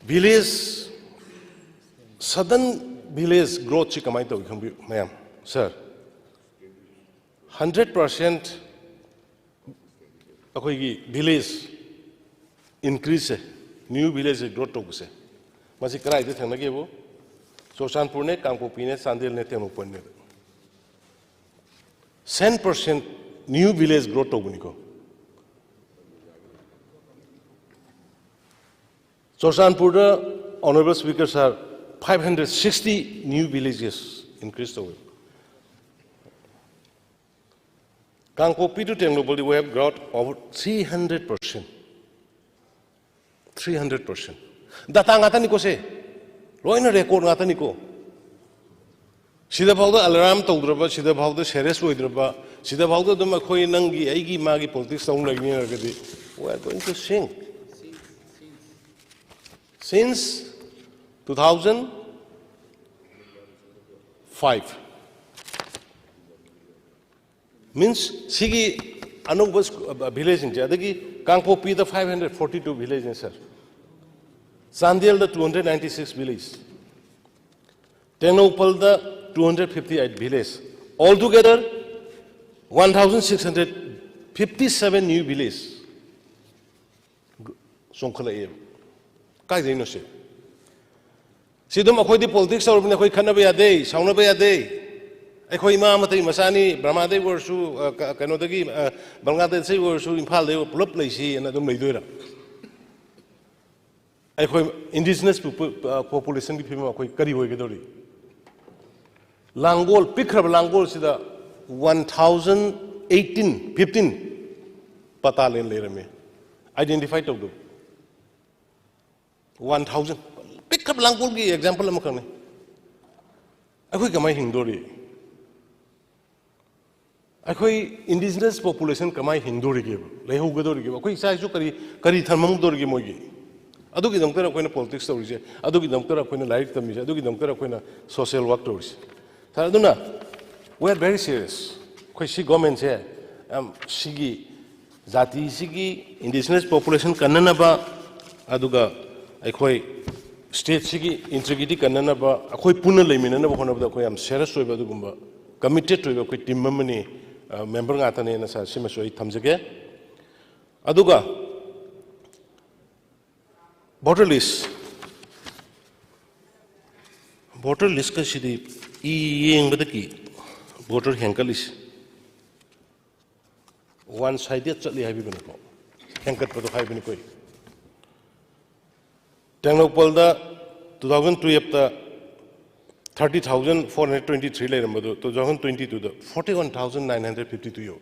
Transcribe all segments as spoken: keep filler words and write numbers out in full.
Village, sudden village growth ꯁꯤ ꯀꯃꯥꯏꯅ ꯇꯧꯏ ꯈꯪꯕꯤꯌꯨ ꯃꯌꯥꯝ? Sir, hundred percent ꯑꯩꯈꯣꯏꯒꯤ village increase ꯁꯦ, new village ꯁꯦ growth ꯇꯧꯕꯁꯦ, ꯃꯁꯤ ꯀꯗꯥꯏꯗ ꯊꯦꯡꯅꯒꯦꯕꯨ? ꯆꯨꯔꯆꯥꯟꯄꯨꯔꯅꯦ, ꯀꯥꯡꯄꯣꯛꯄꯤꯅꯦ, ꯆꯥꯟꯗꯦꯜꯅꯦ, ꯇꯦꯡꯅꯧꯄꯜꯅꯦ꯫ Ten percent new village growth ꯇꯧꯕꯅꯤꯀꯣ꯫ ꯆꯨꯔꯆꯥꯟꯄꯨꯔꯗ, Honourable Speaker Sir, five hundred sixty new villages increase ꯇꯧꯋꯤ꯫ ꯀꯥꯡꯄꯣꯛꯄꯤ to ꯇꯦꯡꯅꯧꯄꯜꯗꯤ we have growth over three hundred percent꯫ Three hundred percent꯫ Data ꯉꯥꯛꯇꯅꯤꯀꯣ ꯁꯦ, ꯂꯣꯏꯅ record ꯉꯥꯛꯇꯅꯤꯀꯣ꯫ ꯁꯤꯗꯐꯥꯎꯗ alarm ꯇꯧꯗ꯭ꯔꯕ, ꯁꯤꯗꯐꯥꯎꯗ serious ꯑꯣꯏꯗ꯭ꯔꯕ, ꯁꯤꯗꯐꯥꯎꯗ ꯑꯗꯨꯝ ꯑꯩꯈꯣꯏ ꯅꯪꯒꯤ ꯑꯩꯒꯤ ꯃꯥꯒꯤ politics ꯇꯧ ꯂꯩꯅꯔꯒꯗꯤ, we are going to sink꯫ Since two thousand five, means ꯁꯤꯒꯤ ꯑꯅꯧꯕ ꯁ꯭ꯀꯨ-, ꯚꯤꯂꯦꯖꯁꯤꯡꯁꯦ, ꯑꯗꯒꯤ ꯀꯥꯡꯄꯣꯛꯄꯤꯗ five hundred forty two village ꯅꯤ sir, ꯆꯥꯟꯗꯦꯜꯗ two hundred ninety six village, ꯇꯦꯡꯅꯧꯄꯜꯗ two hundred fifty eight village, altogether one thousand six hundred fifty seven new village ꯆꯣꯡꯈꯠꯂꯛꯑꯦꯕ꯫ ꯀꯥꯏꯗꯩꯅꯣ ꯁꯤ? ꯁꯤ ꯑꯗꯨꯝ ꯑꯩꯈꯣꯏꯗꯤ politics ꯇꯧꯔꯕꯅꯤꯅ ꯑꯩꯈꯣꯏ ꯈꯠꯅꯕ ꯌꯥꯗꯦ, ꯁꯥꯎꯅꯕ ꯌꯥꯗꯦ꯫ ꯑꯩꯈꯣꯏ ꯏꯃꯥ ꯑꯃꯇꯩ ꯃꯆꯥꯅꯤ, ꯕꯔꯃꯥꯗꯩ ꯑꯣꯏꯔꯁꯨ, ꯑ, ꯀ-, ꯀꯩꯅꯣꯗꯒꯤ, ꯑ, ꯕꯪꯒ꯭ꯂꯥꯗꯦꯁꯇꯩ ꯑꯣꯏꯔꯁꯨ, ꯏꯝꯐꯥꯜꯗꯩ ꯄꯨꯂꯞ ꯂꯩꯁꯤ ꯑꯅ ꯑꯗꯨꯝ ꯂꯩꯗꯣꯏꯔꯥ? ꯑꯩꯈꯣꯏ indigenous popu-, ꯑ, population ꯒꯤ ꯐꯤꯕꯝ ꯑꯩꯈꯣꯏ ꯀꯔꯤ ꯑꯣꯏꯒꯗꯧꯔꯤ? ꯂꯥꯡꯒꯣꯜ, ꯄꯤꯛꯈ꯭ꯔꯕ ꯂꯥꯡꯒꯣꯜꯁꯤꯗ one thousand eighteen, fifteen ꯄꯇꯥ ꯂꯦꯟ ꯂꯩꯔꯝꯃꯤ, identify ꯇꯧꯗꯕ꯫ One thousand꯫ ꯄꯤꯛꯈ꯭ꯔꯕ ꯂꯥꯡꯒꯣꯜꯒꯤ example ꯑꯃꯈꯛꯅꯤ꯫ ꯑꯩꯈꯣꯏ ꯀꯃꯥꯏꯅ ꯍꯤꯡꯗꯣꯔꯤ? ꯑꯩꯈꯣꯏ indigenous population ꯀꯃꯥꯏꯅ ꯍꯤꯡꯗꯣꯔꯤꯒꯦꯕ, ꯂꯩꯍꯧꯒꯗꯧꯔꯤꯒꯦꯕ? ꯑꯩꯈꯣꯏ ꯏꯆꯥ ꯏꯁꯨ ꯀꯔꯤ, ꯀꯔꯤ ꯊꯝꯍꯧꯗꯣꯔꯤꯒꯦ ꯃꯣꯏꯒꯤ? ꯑꯗꯨꯒꯤꯗꯃꯛꯇꯔ ꯑꯩꯈꯣꯏꯅ politics ꯇꯧꯔꯤꯁꯦ, ꯑꯗꯨꯒꯤꯗꯃꯛꯇꯔ ꯑꯩꯈꯣꯏꯅ ꯂꯥꯏꯔꯤꯛ ꯇꯝꯃꯤꯁꯦ, ꯑꯗꯨꯒꯤꯗꯃꯛꯇꯔ ꯑꯩꯈꯣꯏꯅ social work ꯇꯧꯔꯤꯁꯦ? Sir, ꯑꯗꯨꯅ we are very serious꯫ ꯑꯩꯈꯣꯏ ꯁꯤ government ꯁꯦ ꯌꯥꯝ ꯁꯤꯒꯤ ꯖꯥꯇꯤꯁꯤꯒꯤ indigenous population ꯀꯟꯅꯅꯕ, ꯑꯗꯨꯒ ꯑꯩꯈꯣꯏ ꯁ꯭ꯇꯦꯠꯁꯤꯒꯤ ꯏꯟꯇꯤꯒ꯭ꯔꯤꯇꯤ ꯀꯟꯅꯅꯕ, ꯑꯩꯈꯣꯏ ꯄꯨꯟꯅ ꯂꯩꯃꯤꯟꯅꯅꯕ ꯍꯣꯠꯅꯕꯗ ꯑꯩꯈꯣꯏ ꯌꯥꯝ ꯁꯦꯔꯤꯌꯁ ꯑꯣꯏꯕ ꯑꯗꯨꯒꯨꯝꯕ ꯀꯃꯤꯇꯦꯠ ꯑꯣꯏꯕ ꯑꯩꯈꯣꯏ ꯇꯤꯝ ꯑꯃꯅꯤ, ꯃꯦꯝꯕꯔ ꯉꯥꯛꯇꯅꯦꯅ ꯁꯥꯔ ꯁꯤꯃꯁꯨ ꯑꯩ ꯊꯝꯖꯒꯦ꯫ ꯑꯗꯨꯒ ꯚꯣꯇꯔ ꯂꯤꯁ, voter ꯂꯤꯁꯀꯁꯤꯗꯤ E ꯌꯦꯡꯕꯗꯒꯤ voter ꯍꯦꯟꯒꯠꯂꯤꯁꯦ one sided ꯆꯠꯂꯤ ꯍꯥꯏꯕꯤꯕꯅꯤꯀꯣ, ꯍꯦꯟꯒꯠꯄꯗꯣ ꯍꯥꯏꯕꯅꯤꯀꯣ꯫ ꯇꯦꯡꯅꯧꯄꯜꯗ two thousand twelveꯇ thirty thousand four hundred twenty three ꯂꯩꯔꯝꯕꯗꯨ two thousand twenty twoꯗ forty one thousand nine hundred fifty two ꯌꯧ꯫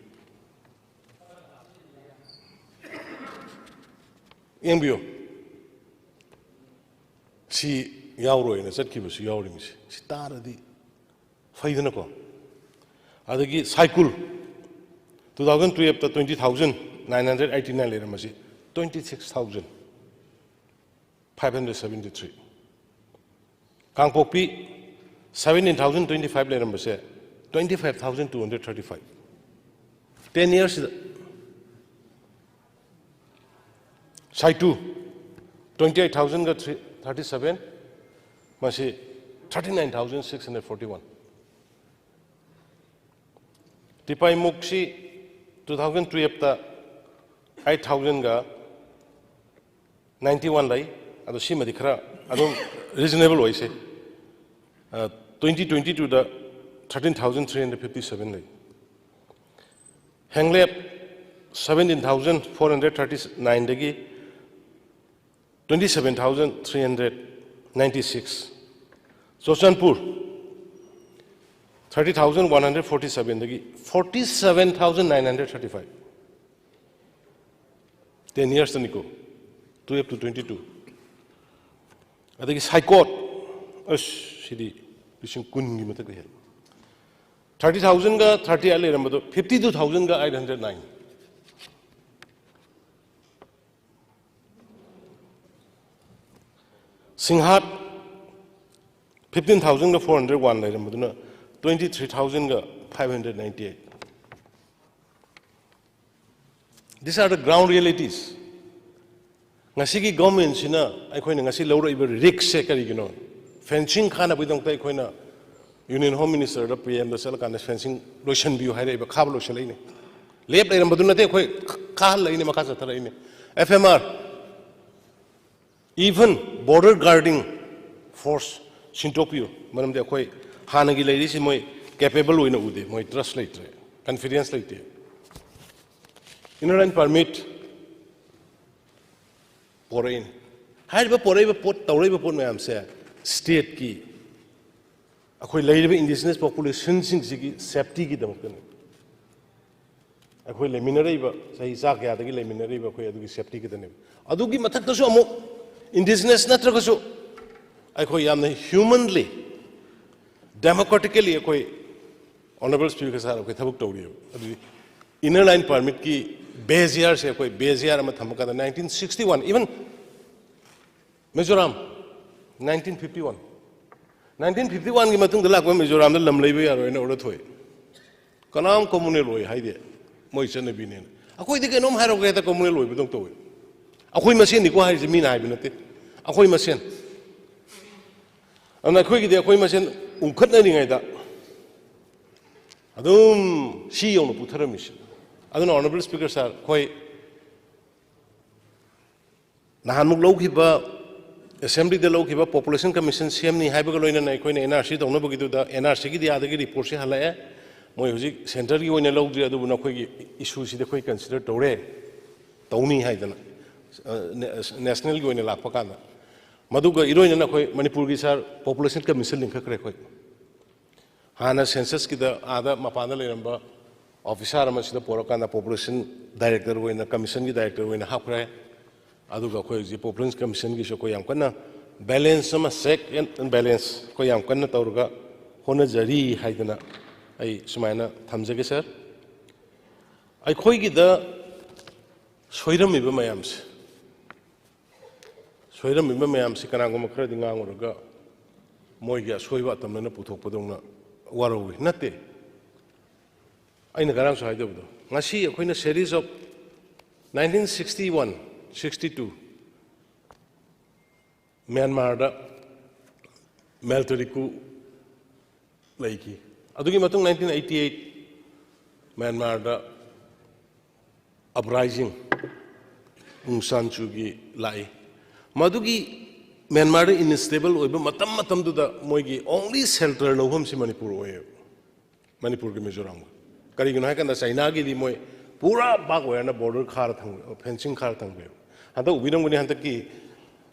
ꯌꯦꯡꯕꯤꯌꯨ, ꯁꯤ ꯌꯥꯎꯔꯣꯏꯅ ꯆꯠꯈꯤꯕꯁꯨ ꯌꯥꯎꯔꯤꯃꯤꯁꯦ꯫ ꯁꯤ ꯇꯥꯔꯗꯤ ꯐꯩꯗꯅꯀꯣ꯫ ꯑꯗꯒꯤ ꯁꯥꯏꯀꯨꯜ, two thousand twelveꯇ twenty thousand nine hundred eighty nine ꯂꯩꯔꯝꯕꯁꯤ twenty six thousand five hundred seventy three꯫ ꯀꯥꯡꯄꯣꯛꯄꯤ seventeen thousand twenty five ꯂꯩꯔꯝꯕꯁꯦ twenty five thousand two hundred thirty five꯫ Ten yearsꯁꯤꯗ ꯁꯥꯏꯇꯨ twenty eight thousandꯒ thirty seven, ꯃꯁꯤ thirty nine thousand six hundred forty one꯫ ꯇꯤꯄꯥꯏꯃꯨꯛꯁꯤ two thousand twelveꯇ eight thousandꯒ ninety one ꯂꯩ꯫ ꯑꯗꯣ ꯁꯤꯃꯗꯤ ꯈꯔ ꯑꯗꯨꯝ reasonable ꯑꯣꯏꯁꯦ꯫ Twenty twenty twoꯗ thirteen thousand three hundred fifty seven ꯂꯩ꯫ ꯍꯦꯡꯂꯦꯞ seventeen thousand four hundred thirty nineꯗꯒꯤ twenty seven thousand three hundred ninety six꯫ Churachandpur thirty thousand one hundred forty sevenꯗꯒꯤ forty seven thousand nine hundred thirty five꯫ Ten yearsꯇꯅꯤꯀꯣ, twelve to twenty two꯫ ꯑꯗꯒꯤ ꯁꯥꯏꯀꯣꯠ, ꯑꯁ, ꯁꯤꯗꯤ ꯂꯤꯁꯤꯡ ꯀꯨꯟꯒꯤ ꯃꯊꯛꯇ ꯍꯦꯜꯂꯦ꯫ Thirty thousandꯒ thirty eight ꯂꯩꯔꯝꯕꯗꯣ fifty two thousandꯒ eight hundred nine꯫ ꯁꯤꯡꯍꯥꯠ fifteen thousandꯒ four hundred one ꯂꯩꯔꯝꯕꯗꯨꯅ twenty three thousandꯒ five hundred ninety eight꯫ These are the ground realities꯫ ꯉꯁꯤꯒꯤ ꯒꯣꯔꯃꯦꯟꯁꯤꯅ ꯑꯩꯈꯣꯏꯅ ꯉꯁꯤ ꯂꯧꯔꯛꯏꯕ ꯔꯤꯛꯁꯁꯦ ꯀꯔꯤꯒꯤꯅꯣ? ꯐꯦꯟꯁꯤꯡ ꯈꯥꯅꯕꯒꯤꯗꯃꯛꯇ ꯑꯩꯈꯣꯏꯅ ꯌꯨꯅꯤꯌꯟ ꯍꯣꯝ ꯃꯤꯅꯤꯁꯇꯔꯗ ꯄꯤ ꯑꯦꯝꯗ ꯆꯠꯂꯀꯥꯟꯗ ꯐꯦꯟꯁꯤꯡ ꯂꯣꯏꯁꯤꯟꯕꯤꯌꯨ ꯍꯥꯏꯔꯛꯏꯕ, ꯈꯥꯕ ꯂꯣꯏꯁꯤꯜꯂꯛꯏꯅꯦ꯫ ꯂꯦꯞ ꯂꯩꯔꯝꯕꯗꯨ ꯅꯠꯇꯦ, ꯑꯩꯈꯣꯏ ꯈꯥꯍꯜꯂꯛꯏꯅꯦ, ꯃꯈꯥ ꯆꯠꯊꯔꯛꯏꯅꯦ꯫ F M R, even border guarding force ꯁꯤꯟꯗꯣꯛꯄꯤꯌꯨ, ꯃꯔꯝꯗꯤ ꯑꯩꯈꯣꯏ ꯍꯥꯟꯅꯒꯤ ꯂꯩꯔꯤꯁꯤ ꯃꯣꯏ ꯀꯦꯄꯦꯕꯜ ꯑꯣꯏꯅ ꯎꯗꯦ, ꯃꯣꯏ ꯇ꯭ꯔꯁ ꯂꯩꯇ꯭ꯔꯦ, ꯀꯟꯐꯤꯗꯦꯟꯁ ꯂꯩꯇꯦ꯫ Inner line permit ꯄꯣꯔꯛꯏꯅꯤ꯫ ꯍꯥꯏꯔꯤꯕ ꯄꯣꯔꯛꯏꯕ ꯄꯣꯠ, ꯇꯧꯔꯛꯏꯕ ꯄꯣꯠ ꯃꯌꯥꯝꯁꯦ ꯁ꯭ꯇꯦꯠꯀꯤ, ꯑꯩꯈꯣꯏ ꯂꯩꯔꯤꯕ ꯏꯟꯗꯤꯖꯤꯅꯁ ꯄꯣꯄꯨꯂꯦꯁꯟꯁꯤꯡꯁꯤꯒꯤ ꯁꯦꯐꯇꯤꯒꯤꯗꯃꯛꯇꯅꯤ꯫ ꯑꯩꯈꯣꯏ ꯂꯩꯃꯤꯟꯅꯔꯛꯏꯕ, ꯆꯍꯤ ꯆꯥ ꯀꯌꯥꯗꯒꯤ ꯂꯩꯃꯤꯟꯅꯔꯛꯏꯕ ꯑꯩꯈꯣꯏ ꯑꯗꯨꯒꯤ ꯁꯦꯐꯇꯤꯒꯤꯗꯃꯛꯇꯅꯦꯕ꯫ ꯑꯗꯨꯒꯤ ꯃꯊꯛꯇꯁꯨ ꯑꯃꯨꯛ ꯏꯟꯗꯤꯖꯤꯅꯁ ꯅꯠꯇ꯭ꯔꯒꯁꯨ ꯑꯩꯈꯣꯏ ꯌꯥꯝꯅ ꯍ꯭ꯌꯨꯃꯟꯂꯤ, ꯗꯦꯃꯣꯀ꯭ꯔꯦꯇꯤꯀꯦꯂꯤ ꯑꯩꯈꯣꯏ ꯑꯣꯅꯔꯦꯕꯜ ꯁ꯭ꯄꯤꯀꯔ ꯁꯥꯔ, ꯑꯩꯈꯣꯏ ꯊꯕꯛ ꯇꯧꯔꯤꯑꯕ꯫ ꯑꯗꯨꯗꯤ ꯏꯟꯅꯔ ꯂꯥꯏꯟ ꯄꯥꯔꯃꯤꯠꯀꯤ ꯕꯦꯖ ꯌꯥꯔꯁꯦ ꯑꯩꯈꯣꯏ ꯕꯦꯖ ꯌꯥꯔ ꯑꯃ ꯊꯝꯃꯀꯥꯟꯗ nineteen sixty one, even Mizoram, nineteen fifty one, nineteen fifty one ꯒꯤ ꯃꯇꯨꯡꯗ ꯂꯥꯛꯄ ꯃꯤꯖꯣꯔꯥꯝꯗ ꯂꯝ ꯂꯩꯕ ꯌꯥꯔꯣꯏꯅ ꯑꯣꯔꯗꯔ ꯊꯣꯛꯑꯦ꯫ ꯀꯅꯥꯝ ꯀꯝꯃꯨꯅꯦꯜ ꯑꯣꯏ ꯍꯥꯏꯗꯦ, ꯃꯣꯏ ꯆꯠꯅꯕꯤꯅꯦꯅ꯫ ꯑꯩꯈꯣꯏꯗꯤ ꯀꯩꯅꯣꯝ ꯍꯥꯏꯔꯛꯑꯒ ꯍꯦꯛꯇ ꯀꯝꯃꯨꯅꯦꯜ ꯑꯣꯏꯕꯗꯧ ꯇꯧꯋꯦ꯫ ꯑꯩꯈꯣꯏ ꯃꯁꯦꯟꯅꯤꯀꯣ ꯍꯥꯏꯔꯤꯁꯦ, ꯃꯤꯅ ꯍꯥꯏꯕ ꯅꯠꯇꯦ, ꯑꯩꯈꯣꯏ ꯃꯁꯦꯟ꯫ ꯑꯗꯨꯅ ꯑꯩꯈꯣꯏꯒꯤꯗꯤ ꯑꯩꯈꯣꯏ ꯃꯁꯦꯟ ꯎꯪꯈꯠꯅꯔꯤꯉꯩꯗ ꯑꯗꯨꯝ ꯁꯤ ꯌꯧꯅ ꯄꯨꯊꯔꯝꯃꯤꯁꯦ꯫ ꯑꯗꯨꯅ ꯑꯣꯅꯔꯦꯕꯜ ꯁ꯭ꯄꯤꯀꯔ ꯁꯥꯔ, ꯑꯩꯈꯣꯏ ꯅꯍꯥꯟꯃꯨꯛ ꯂꯧꯈꯤꯕ, ꯑꯦꯁꯦꯝꯕ꯭ꯂꯤꯗ ꯂꯧꯈꯤꯕ ꯄꯣꯄꯨꯂꯦꯁꯟ ꯀꯃꯤꯁꯟ ꯁꯦꯝꯅꯤ ꯍꯥꯏꯕꯒ ꯂꯣꯏꯅꯅ ꯑꯩꯈꯣꯏꯅ and R C ꯇꯧꯅꯕꯒꯤꯗꯨꯗ and R ꯁꯤꯒꯤꯗꯤ ꯑꯥꯗꯒꯤ ꯔꯤꯄꯣꯔꯠꯁꯤ ꯍꯜꯂꯛꯑꯦ꯫ ꯃꯣꯏ ꯍꯧꯖꯤꯛ ꯁꯦꯟꯇꯔꯒꯤ ꯑꯣꯏꯅ ꯂꯧꯗ꯭ꯔꯤ, ꯑꯗꯨꯕꯨ ꯅꯈꯣꯏꯒꯤ ꯏꯁꯨꯁꯤꯗꯤ ꯑꯩꯈꯣꯏ ꯀꯟꯁꯤꯗꯔ ꯇꯧꯔꯦ, ꯇꯧꯅꯤ ꯍꯥꯏꯗꯅ, ꯑ, ꯅꯦ-, ꯅꯦꯁꯅꯦꯜꯒꯤ ꯑꯣꯏꯅ ꯂꯥꯛꯄ ꯀꯥꯟꯗ꯫ ꯃꯗꯨꯒ ꯏꯔꯣꯏꯅꯅ ꯑꯩꯈꯣꯏ ꯃꯅꯤꯄꯨꯔꯒꯤ ꯁꯥꯔ ꯄꯣꯄꯨꯂꯦꯁꯟ ꯀꯃꯤꯁꯟ ꯂꯤꯡꯈꯠꯈ꯭ꯔꯦ ꯑꯩꯈꯣꯏ꯫ ꯍꯥꯟꯅ ꯁꯦꯟꯁꯁꯀꯤꯗ ꯑꯥꯗ ꯃꯄꯥꯟꯗ ꯂꯩꯔꯝꯕ ꯑꯣꯐꯤꯁꯥꯔ ꯑꯃ ꯁꯤꯗ ꯄꯨꯔꯛꯀꯥꯟꯗ ꯄꯣꯄꯨꯂꯦꯁꯟ ꯗꯥꯏꯔꯦꯛꯇꯔ ꯑꯣꯏꯅ, ꯀꯃꯤꯁꯟꯒꯤ ꯗꯥꯏꯔꯦꯛꯇꯔ ꯑꯣꯏꯅ ꯍꯥꯞꯈ꯭ꯔꯦ꯫ ꯑꯗꯨꯒ ꯑꯩꯈꯣꯏ ꯍꯧꯖꯤꯛ ꯄꯣꯄꯨꯂꯦꯁꯟ ꯀꯃꯤꯁꯟꯒꯤꯁꯨ ꯑꯩꯈꯣꯏ ꯌꯥꯝ ꯀꯟꯅ ꯕꯦꯂꯦꯟꯁ ꯑꯃ, ꯆꯦꯛ ꯑꯦꯟ ꯕꯦꯂꯦꯟꯁ ꯑꯩꯈꯣꯏ ꯌꯥꯝ ꯀꯟꯅ ꯇꯧꯔꯒ ꯍꯣꯠꯅꯖꯔꯤ ꯍꯥꯏꯗꯅ ꯑꯩ ꯁꯨꯃꯥꯏꯅ ꯊꯝꯖꯒꯦ ꯁꯥꯔ꯫ ꯑꯩꯈꯣꯏꯒꯤꯗ ꯁꯣꯏꯔꯝꯃꯤꯕ ꯃꯌꯥꯝꯁꯦ, ꯁꯣꯏꯔꯝꯃꯤꯕ ꯃꯌꯥꯝꯁꯤ ꯀꯅꯥꯒꯨꯝꯕ ꯈꯔꯗꯤ ꯉꯥꯡꯉꯨꯔꯒ ꯃꯣꯏꯒꯤ ꯑꯁꯣꯏꯕ ꯑꯇꯝꯅꯅ ꯄꯨꯊꯣꯛꯄꯗꯧꯅ ꯋꯥꯔꯧꯏ꯫ ꯅꯠꯇꯦ, ꯑꯩꯅ ꯉꯔꯥꯡꯁꯨ ꯍꯥꯏꯖꯕꯗꯣ, ꯉꯁꯤ ꯑꯩꯈꯣꯏꯅ series of nineteen sixty one, sixty two, ꯃ꯭ꯌꯥꯟꯃꯥꯔꯗ military coup ꯂꯩꯈꯤ꯫ ꯑꯗꯨꯒꯤ ꯃꯇꯨꯡ nineteen eighty eight ꯃ꯭ꯌꯥꯟꯃꯥꯔꯗ uprising ꯑꯣꯡ ꯁꯥꯟ ꯁꯨꯒꯤ ꯂꯥꯛꯏ꯫ ꯃꯗꯨꯒꯤ ꯃ꯭ꯌꯥꯟꯃꯥꯔꯗ unstable ꯑꯣꯏꯕ ꯃꯇꯝ ꯃꯇꯝꯗꯨꯗ ꯃꯣꯏꯒꯤ only shelter ꯂꯧꯐꯝꯁꯤ ꯃꯅꯤꯄꯨꯔ ꯑꯣꯏꯌꯦꯕ꯫ ꯃꯅꯤꯄꯨꯔꯒ ꯃꯤꯖꯣꯔꯥꯝꯒ꯫ ꯀꯔꯤꯒꯤꯅꯣ ꯍꯥꯏꯀꯥꯟꯗ ꯆꯩꯅꯥꯒꯤꯗꯤ ꯃꯣꯏ ꯄꯨꯔꯥ barbed wire ꯅ border ꯈꯥꯔ ꯊꯝ, fencing ꯈꯥꯔ ꯊꯝꯈ꯭ꯔꯦꯕ꯫ ꯍꯟꯗꯛ ꯎꯕꯤꯔꯝꯒꯅꯤ, ꯍꯟꯗꯛꯀꯤ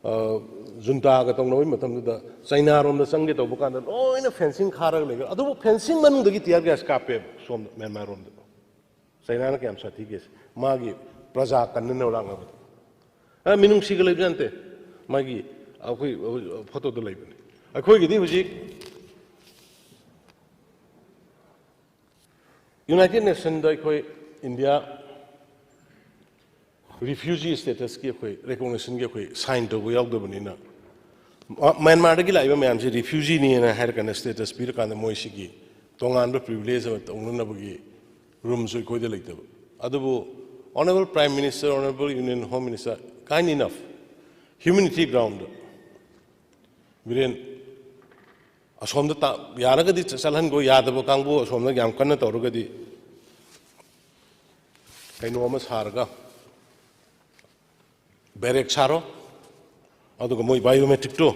ꯑ, ꯖꯨꯟꯇꯥꯒ ꯇꯧꯅꯕꯒꯤ ꯃꯇꯝꯗꯨꯗ ꯆꯩꯅꯥꯔꯣꯝꯗ ꯆꯪꯒꯦ ꯇꯧꯕ ꯀꯥꯟꯗ ꯂꯣꯏꯅ fencing ꯈꯥꯔꯒ ꯂꯩꯈ꯭ꯔꯦ꯫ ꯑꯗꯨꯕꯨ fencing ꯃꯅꯨꯡꯗꯒꯤ tear gas ꯀꯥꯞꯄꯦꯕ ꯁꯣꯝꯗ ꯃ꯭ꯌꯥꯟꯃꯥꯔ ꯔꯣꯝꯗ꯫ ꯆꯩꯅꯥꯅ ꯀꯌꯥꯝ ꯁꯥꯊꯤꯒꯦꯁꯦ꯫ ꯃꯥꯒꯤ ꯄ꯭ꯔꯖꯥ ꯀꯟꯅꯅꯕ ꯂꯥꯛꯅꯕꯗ꯫ ꯑ, ꯃꯤꯅꯨꯡꯁꯤꯒ ꯂꯩꯕ ꯅꯠꯇꯦ꯫ ꯃꯥꯒꯤ ꯑꯩꯈꯣꯏ ꯐꯣꯇꯣꯗ ꯂꯩꯕꯅꯤ꯫ ꯑꯩꯈꯣꯏꯒꯤꯗꯤ ꯍꯧꯖꯤꯛ United Nation ꯗ ꯑꯩꯈꯣꯏ ꯏꯟꯗꯤꯌꯥ refugee status ꯀꯤ ꯑꯩꯈꯣꯏ recognition ꯒꯤ ꯑꯩꯈꯣꯏ sign ꯇꯧꯕ ꯌꯥꯎꯗꯕꯅꯤꯅ, ꯃ-, ꯃ꯭ꯌꯥꯟꯃꯥꯔꯗꯒꯤ ꯂꯥꯛꯏꯕ ꯃꯌꯥꯝꯁꯤ refugee ꯅꯦꯅ ꯍꯥꯏꯔꯀꯥꯟꯗ status ꯄꯤꯔꯀꯥꯟꯗ ꯃꯣꯏꯁꯤꯒꯤ ꯇꯣꯉꯥꯟꯕ privilege ꯑꯃ ꯇꯧꯅꯅꯕꯒꯤ room ꯁꯨ ꯑꯩꯈꯣꯏꯗ ꯂꯩꯇꯕ꯫ ꯑꯗꯨꯕꯨ Honourable Prime Minister, Honourable Union Home Minister, kind enough, humanity ground ꯗ, ꯕꯤꯔꯦꯟ, ꯑꯁꯣꯝꯗ ꯇ-, ꯌꯥꯔꯒꯗꯤ ꯆ-, ꯆꯠꯍꯟꯈꯣ, ꯌꯥꯗꯕ ꯀꯥꯡꯕꯨ ꯑꯁꯣꯝꯗ ꯌꯥꯝ ꯀꯟꯅ ꯇꯧꯔꯒꯗꯤ ꯀꯩꯅꯣ ꯑꯃ ꯁꯥꯔꯒ barrack ꯁꯥꯔꯣ, ꯑꯗꯨꯒ ꯃꯣꯏ biometric ꯇꯣ,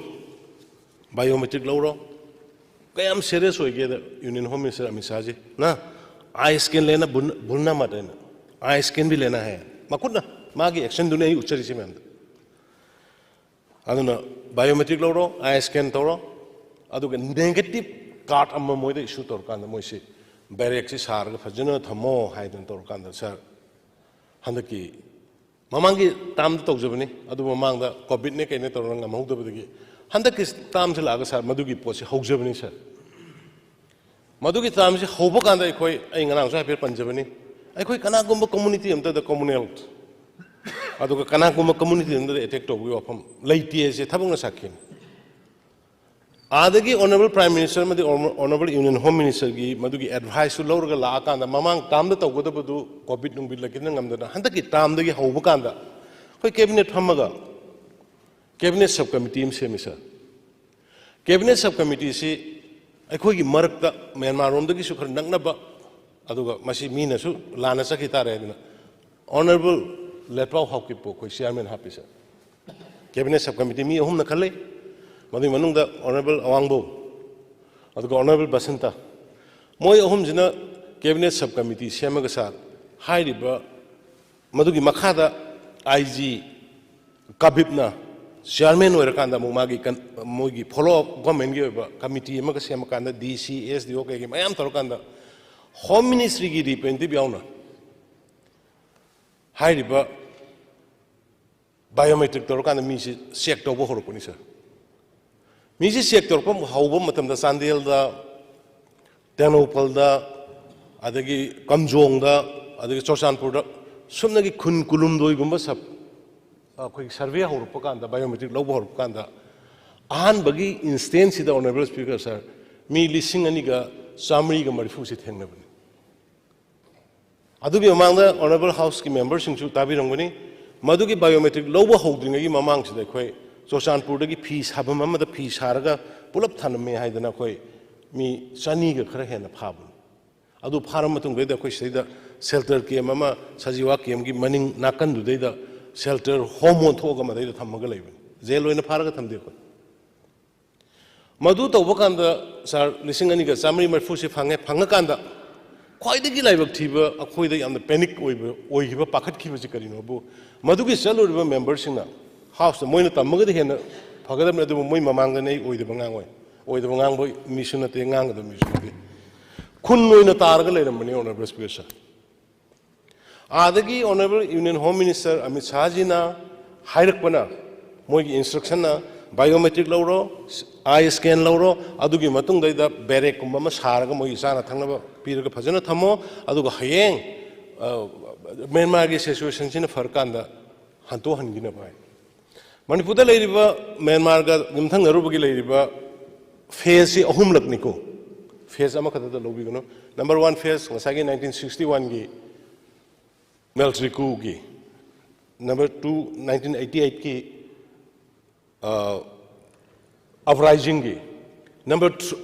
biometric ꯂꯧꯔꯣ꯫ ꯀꯌꯥꯝ serious ꯑꯣꯏꯒꯦꯗ Union Home Minister Amit ꯁꯥꯍꯁꯤ, ꯅ, "I scan ꯂꯦꯅ ꯚꯨꯜ-, ꯚꯨꯜꯅ ꯃꯠ" ꯍꯥꯏꯅ, "I scan ꯚꯤ ꯂꯦꯅ ꯍꯥꯏ"꯫ ꯃꯈꯨꯠꯅ, ꯃꯥꯒꯤ action ꯗꯨꯅꯤ ꯑꯩ ꯎꯠꯆꯔꯤꯁꯤ ꯃꯌꯥꯝꯗ꯫ ꯑꯗꯨꯅ biometric ꯂꯧꯔꯣ, I scan ꯇꯧꯔꯣ, ꯑꯗꯨꯒ negative card ꯑꯃ ꯃꯣꯏꯗ issue ꯇꯧꯔꯀꯥꯟꯗ ꯃꯣꯏꯁꯤ barrack ꯁꯤ ꯁꯥꯔꯒ ꯐꯖꯅ ꯊꯝꯃꯣ ꯍꯥꯏꯗꯅ ꯇꯧꯔꯀꯥꯟꯗ, sir, ꯍꯟꯗꯛꯀꯤ ꯃꯃꯥꯡꯒꯤ term ꯗ ꯇꯧꯖꯕꯅꯤ, ꯑꯗꯨ ꯃꯃꯥꯡꯗ COVID ꯅꯦ ꯀꯩꯅꯦ ꯇꯧꯔꯒ ꯉꯝꯍꯧꯗꯕꯗꯒꯤ ꯍꯟꯗꯛꯀꯤ term ꯁꯤ ꯂꯥꯛꯑꯒ, sir, ꯃꯗꯨꯒꯤ ꯄꯣꯠꯁꯤ ꯍꯧꯖꯕꯅꯤ, sir꯫ ꯃꯗꯨꯒꯤ term ꯁꯤ ꯍꯧꯕ ꯀꯥꯟꯗ ꯑꯩꯈꯣꯏ, ꯑꯩ ꯉꯔꯥꯡꯁꯨ ꯍꯥꯏꯐꯦꯠ ꯄꯟꯖꯕꯅꯤ, ꯑꯩꯈꯣꯏ ꯀꯅꯥꯒꯨꯝꯕ community ꯑꯃꯇꯗ communal, ꯑꯗꯨꯒ ꯀꯅꯥꯒꯨꯝꯕ community ꯑꯃꯗ attack ꯇꯧꯕꯒꯤ ꯋꯥꯐꯝ ꯂꯩꯇꯦ ꯍꯥꯏꯁꯦ ꯊꯕꯛꯅ ꯁꯥꯈꯤꯅꯤ꯫ ꯑꯥꯗꯒꯤ Honourable Prime Minister ꯑꯃꯗꯤ Honourable Union Home Minister ꯒꯤ ꯃꯗꯨꯒꯤ advice ꯁꯨ ꯂꯧꯔꯒ ꯂꯥꯛꯑꯀꯥꯟꯗ, ꯃꯃꯥꯡ term ꯗ ꯇꯧꯒꯗꯕꯗꯨ COVID ꯅꯨꯡꯕꯤꯠ ꯂꯩꯈꯤꯗꯅ ꯉꯝꯗꯅ ꯍꯟꯗꯛꯀꯤ term ꯗꯒꯤ ꯍꯧꯕ ꯀꯥꯟꯗ ꯑꯩꯈꯣꯏ cabinet ꯐꯝꯃꯒ Cabinet Sub Committee ꯑꯃ ꯁꯦꯝꯃꯤ, ꯁꯥꯔ꯫ Cabinet Sub Committeeꯁꯤ ꯑꯩꯈꯣꯏꯒꯤ ꯃꯔꯛꯇ ꯃ꯭ꯌꯥꯟꯃꯥꯔꯔꯣꯝꯗꯒꯤꯁꯨ ꯈꯔ ꯅꯛꯅꯕ, ꯑꯗꯨꯒ ꯃꯁꯤ ꯃꯤꯅꯁꯨ ꯂꯥꯟꯅ ꯆꯠꯈꯤ ꯇꯥꯔꯦ ꯍꯥꯏꯗꯅ Honourable ꯂꯦꯠꯄꯥꯎ ꯍꯥꯎꯀꯤꯞꯄꯨ ꯑꯩꯈꯣꯏ chairman ꯍꯥꯞꯄꯤ, ꯁꯥꯔ꯫ Cabinet Sub Committee ꯃꯤ ꯑꯍꯨꯝꯅ ꯈꯜꯂꯤ, ꯃꯗꯨꯒꯤ ꯃꯅꯨꯡꯗ Honourable ꯑꯋꯥꯡꯕꯧ, ꯑꯗꯨꯒ Honourable ꯕꯁꯟꯇ, ꯃꯣꯏ ꯑꯍꯨꯝꯁꯤꯅ Cabinet Sub Committee ꯁꯦꯝꯃꯒ, ꯁꯥꯔ, ꯍꯥꯏꯔꯤꯕ ꯃꯗꯨꯒꯤ ꯃꯈꯥꯗ ꯑꯥꯏ ꯖꯤ ꯀꯕꯤꯞꯅ chairman ꯑꯣꯏꯔꯀꯥꯟꯗ ꯑꯃꯨꯛ ꯃꯥꯒꯤ ꯀꯟ-, ꯃꯣꯏꯒꯤ follow up governmentꯀꯤ ꯑꯣꯏꯕ committee ꯑꯃꯒ ꯁꯦꯝꯃꯀꯥꯟꯗ ꯗꯤ ꯁꯤ, ꯑꯦꯁ ꯗꯤ ꯑꯣ ꯀꯩꯀꯩ ꯃꯌꯥꯝ ꯇꯧꯔꯀꯥꯟꯗ Home Ministryꯒꯤ representative ꯌꯥꯎꯅ ꯍꯥꯏꯔꯤꯕ biometric ꯇꯧꯔꯀꯥꯟꯗ ꯃꯤꯁꯤ check ꯇꯧꯕ ꯍꯧꯔꯛꯄꯅꯤ, ꯁꯥꯔ꯫ ꯃꯤꯁꯤ check ꯇꯧꯔꯛꯄ ꯍꯧꯕ ꯃꯇꯝꯗ ꯆꯥꯟꯗꯦꯜꯗ, ꯇꯦꯡꯅꯧꯄꯜꯗ, ꯑꯗꯒꯤ ꯀꯝꯖꯣꯡꯗ, ꯑꯗꯒꯤ ꯆꯨꯔꯆꯥꯟꯄꯨꯔꯗ ꯁꯨꯞꯅꯒꯤ ꯈꯨꯟ ꯀꯨꯟꯍꯨꯝꯗꯣꯏꯒꯨꯝꯕ sub-, ꯑꯩꯈꯣꯏꯒꯤ survey ꯍꯧꯔꯛꯄ ꯀꯥꯟꯗ, biometric ꯂꯧꯕ ꯍꯧꯔꯛꯄ ꯀꯥꯟꯗ, ꯑꯍꯥꯟꯕꯒꯤ instanceꯁꯤꯗ, Honourable Speaker, ꯁꯥꯔ, ꯃꯤ ꯂꯤꯁꯤꯡ ꯑꯅꯤꯒ ꯆꯥꯃꯔꯤꯒ ꯃꯔꯤꯐꯨꯁꯤ ꯊꯦꯡꯅꯕꯅꯤ꯫ ꯑꯗꯨꯒꯤ ꯃꯃꯥꯡꯗ Honourable Houseꯀꯤ memberꯁꯤꯡꯁꯨ ꯇꯥꯕꯤꯔꯝꯒꯅꯤ, ꯃꯗꯨꯒꯤ biometric ꯂꯧꯕ ꯍꯧꯗ꯭ꯔꯤꯉꯩꯒꯤ ꯃꯃꯥꯡꯁꯤꯗ ꯑꯩꯈꯣꯏ ꯆꯨꯔꯆꯥꯟꯄꯨꯔꯗꯒꯤ ꯐꯤ ꯁꯥꯐꯝ ꯑꯃꯗ ꯐꯤ ꯁꯥꯔꯒ ꯄꯨꯂꯞ ꯊꯅꯝꯃꯦ ꯍꯥꯏꯗꯅ ꯑꯩꯈꯣꯏ ꯃꯤ ꯆꯅꯤꯒ ꯈꯔ ꯍꯦꯟꯅ ꯐꯥꯕꯅꯤ꯫ ꯑꯗꯨ ꯐꯥꯔ ꯃꯇꯨꯡꯗꯩꯗ ꯑꯩꯈꯣꯏ ꯁꯤꯗꯩꯗ shelter camp ꯑꯃ, ꯁꯖꯤꯋꯥ campꯀꯤ ꯃꯅꯤꯡ ꯅꯥꯀꯟꯗꯨꯗꯩꯗ shelter home ꯑꯣꯟꯊꯣꯛꯑꯒ ꯃꯗꯩꯗ ꯊꯝꯃꯒ ꯂꯩꯕꯅꯤ꯫ Jail ꯑꯣꯏꯅ ꯐꯥꯔꯒ ꯊꯝꯗꯦ ꯑꯩꯈꯣꯏ꯫ ꯃꯗꯨ ꯇꯧꯕ ꯀꯥꯟꯗ, ꯁꯥꯔ, ꯂꯤꯁꯤꯡ ꯑꯅꯤꯒ ꯆꯥꯃꯔꯤ ꯃꯔꯤꯐꯨꯁꯤ ꯐꯪꯉꯦ꯫ ꯐꯪꯉꯀꯥꯟꯗ ꯈ꯭ꯋꯥꯏꯗꯒꯤ ꯂꯥꯏꯕꯛ ꯊꯤꯕ, ꯑꯩꯈꯣꯏꯗ ꯌꯥꯝꯅ panic ꯑꯣꯏꯕ, ꯑꯣꯏꯈꯤꯕ, ꯄꯥꯈꯠꯈꯤꯕꯁꯤ ꯀꯔꯤꯅꯣꯕꯨ, ꯃꯗꯨꯒꯤ ꯆꯠꯂꯨꯔꯤꯕ memberꯁꯤꯡꯅ Houseꯇ, ꯃꯣꯏꯅ ꯇꯝꯃꯒꯗꯤ ꯍꯦꯟꯅ ꯐꯒꯗꯕꯅꯤ, ꯑꯗꯨꯕꯨ ꯃꯣꯏ ꯃꯃꯥꯡꯗꯅꯦ ꯑꯩ ꯑꯣꯏꯗꯕ ꯉꯥꯡꯉꯣꯏ, ꯑꯣꯏꯗꯕ ꯉꯥꯡꯕ ꯃꯤꯁꯨ ꯅꯠꯇꯦ, ꯉꯥꯡꯒꯗꯕ ꯃꯤꯁꯨ ꯅꯠꯇꯦ, ꯈꯨꯟ ꯑꯣꯏꯅ ꯇꯥꯔꯒ ꯂꯩꯔꯝꯕꯅꯤ, Honourable Speaker, ꯁꯥꯔ꯫ ꯑꯥꯗꯒꯤ Honourable Union Home Minister Amit ꯁꯥꯍꯖꯤꯅ ꯍꯥꯏꯔꯛꯄꯅ, ꯃꯣꯏꯒꯤ instructionꯅ, biometric ꯂꯧꯔꯣ, eye scan ꯂꯧꯔꯣ, ꯑꯗꯨꯒꯤ ꯃꯇꯨꯡꯗꯩꯗ barrackꯀꯨꯝꯕ ꯑꯃ ꯁꯥꯔꯒ ꯃꯣꯏꯒꯤ ꯆꯥꯅ ꯊꯛꯅꯕ ꯄꯤꯔꯒ ꯐꯖꯅ ꯊꯝꯃꯣ, ꯑꯗꯨꯒ ꯍꯌꯦꯡ, ꯑ, ꯃ꯭ꯌꯥꯟꯃꯥꯔꯒꯤ situationꯁꯤꯅ ꯐꯔꯀꯥꯟꯗ ꯍꯟꯇꯣꯛꯍꯟꯈꯤꯅꯕ ꯍꯥꯏ꯫ ꯃꯅꯤꯄꯨꯔꯗ ꯂꯩꯔꯤꯕ, ꯃ꯭ꯌꯥꯟꯃꯥꯔꯒ ꯌꯨꯝꯊꯪꯅꯔꯨꯕꯒꯤ ꯂꯩꯔꯤꯕ phaseꯁꯤ ꯑꯍꯨꯝꯂꯛꯅꯤꯀꯣ꯫ Phase ꯑꯃꯈꯛꯇꯗ ꯂꯧꯕꯤꯒꯅꯨ꯫ Number one phase ꯉꯁꯥꯏꯒꯤ nineteen sixty oneꯒꯤ military coupꯒꯤ, number two nineteen eighty eightꯀꯤ ꯑꯞꯔꯥꯏꯖꯤꯡꯒꯤ ꯅꯝꯕꯔ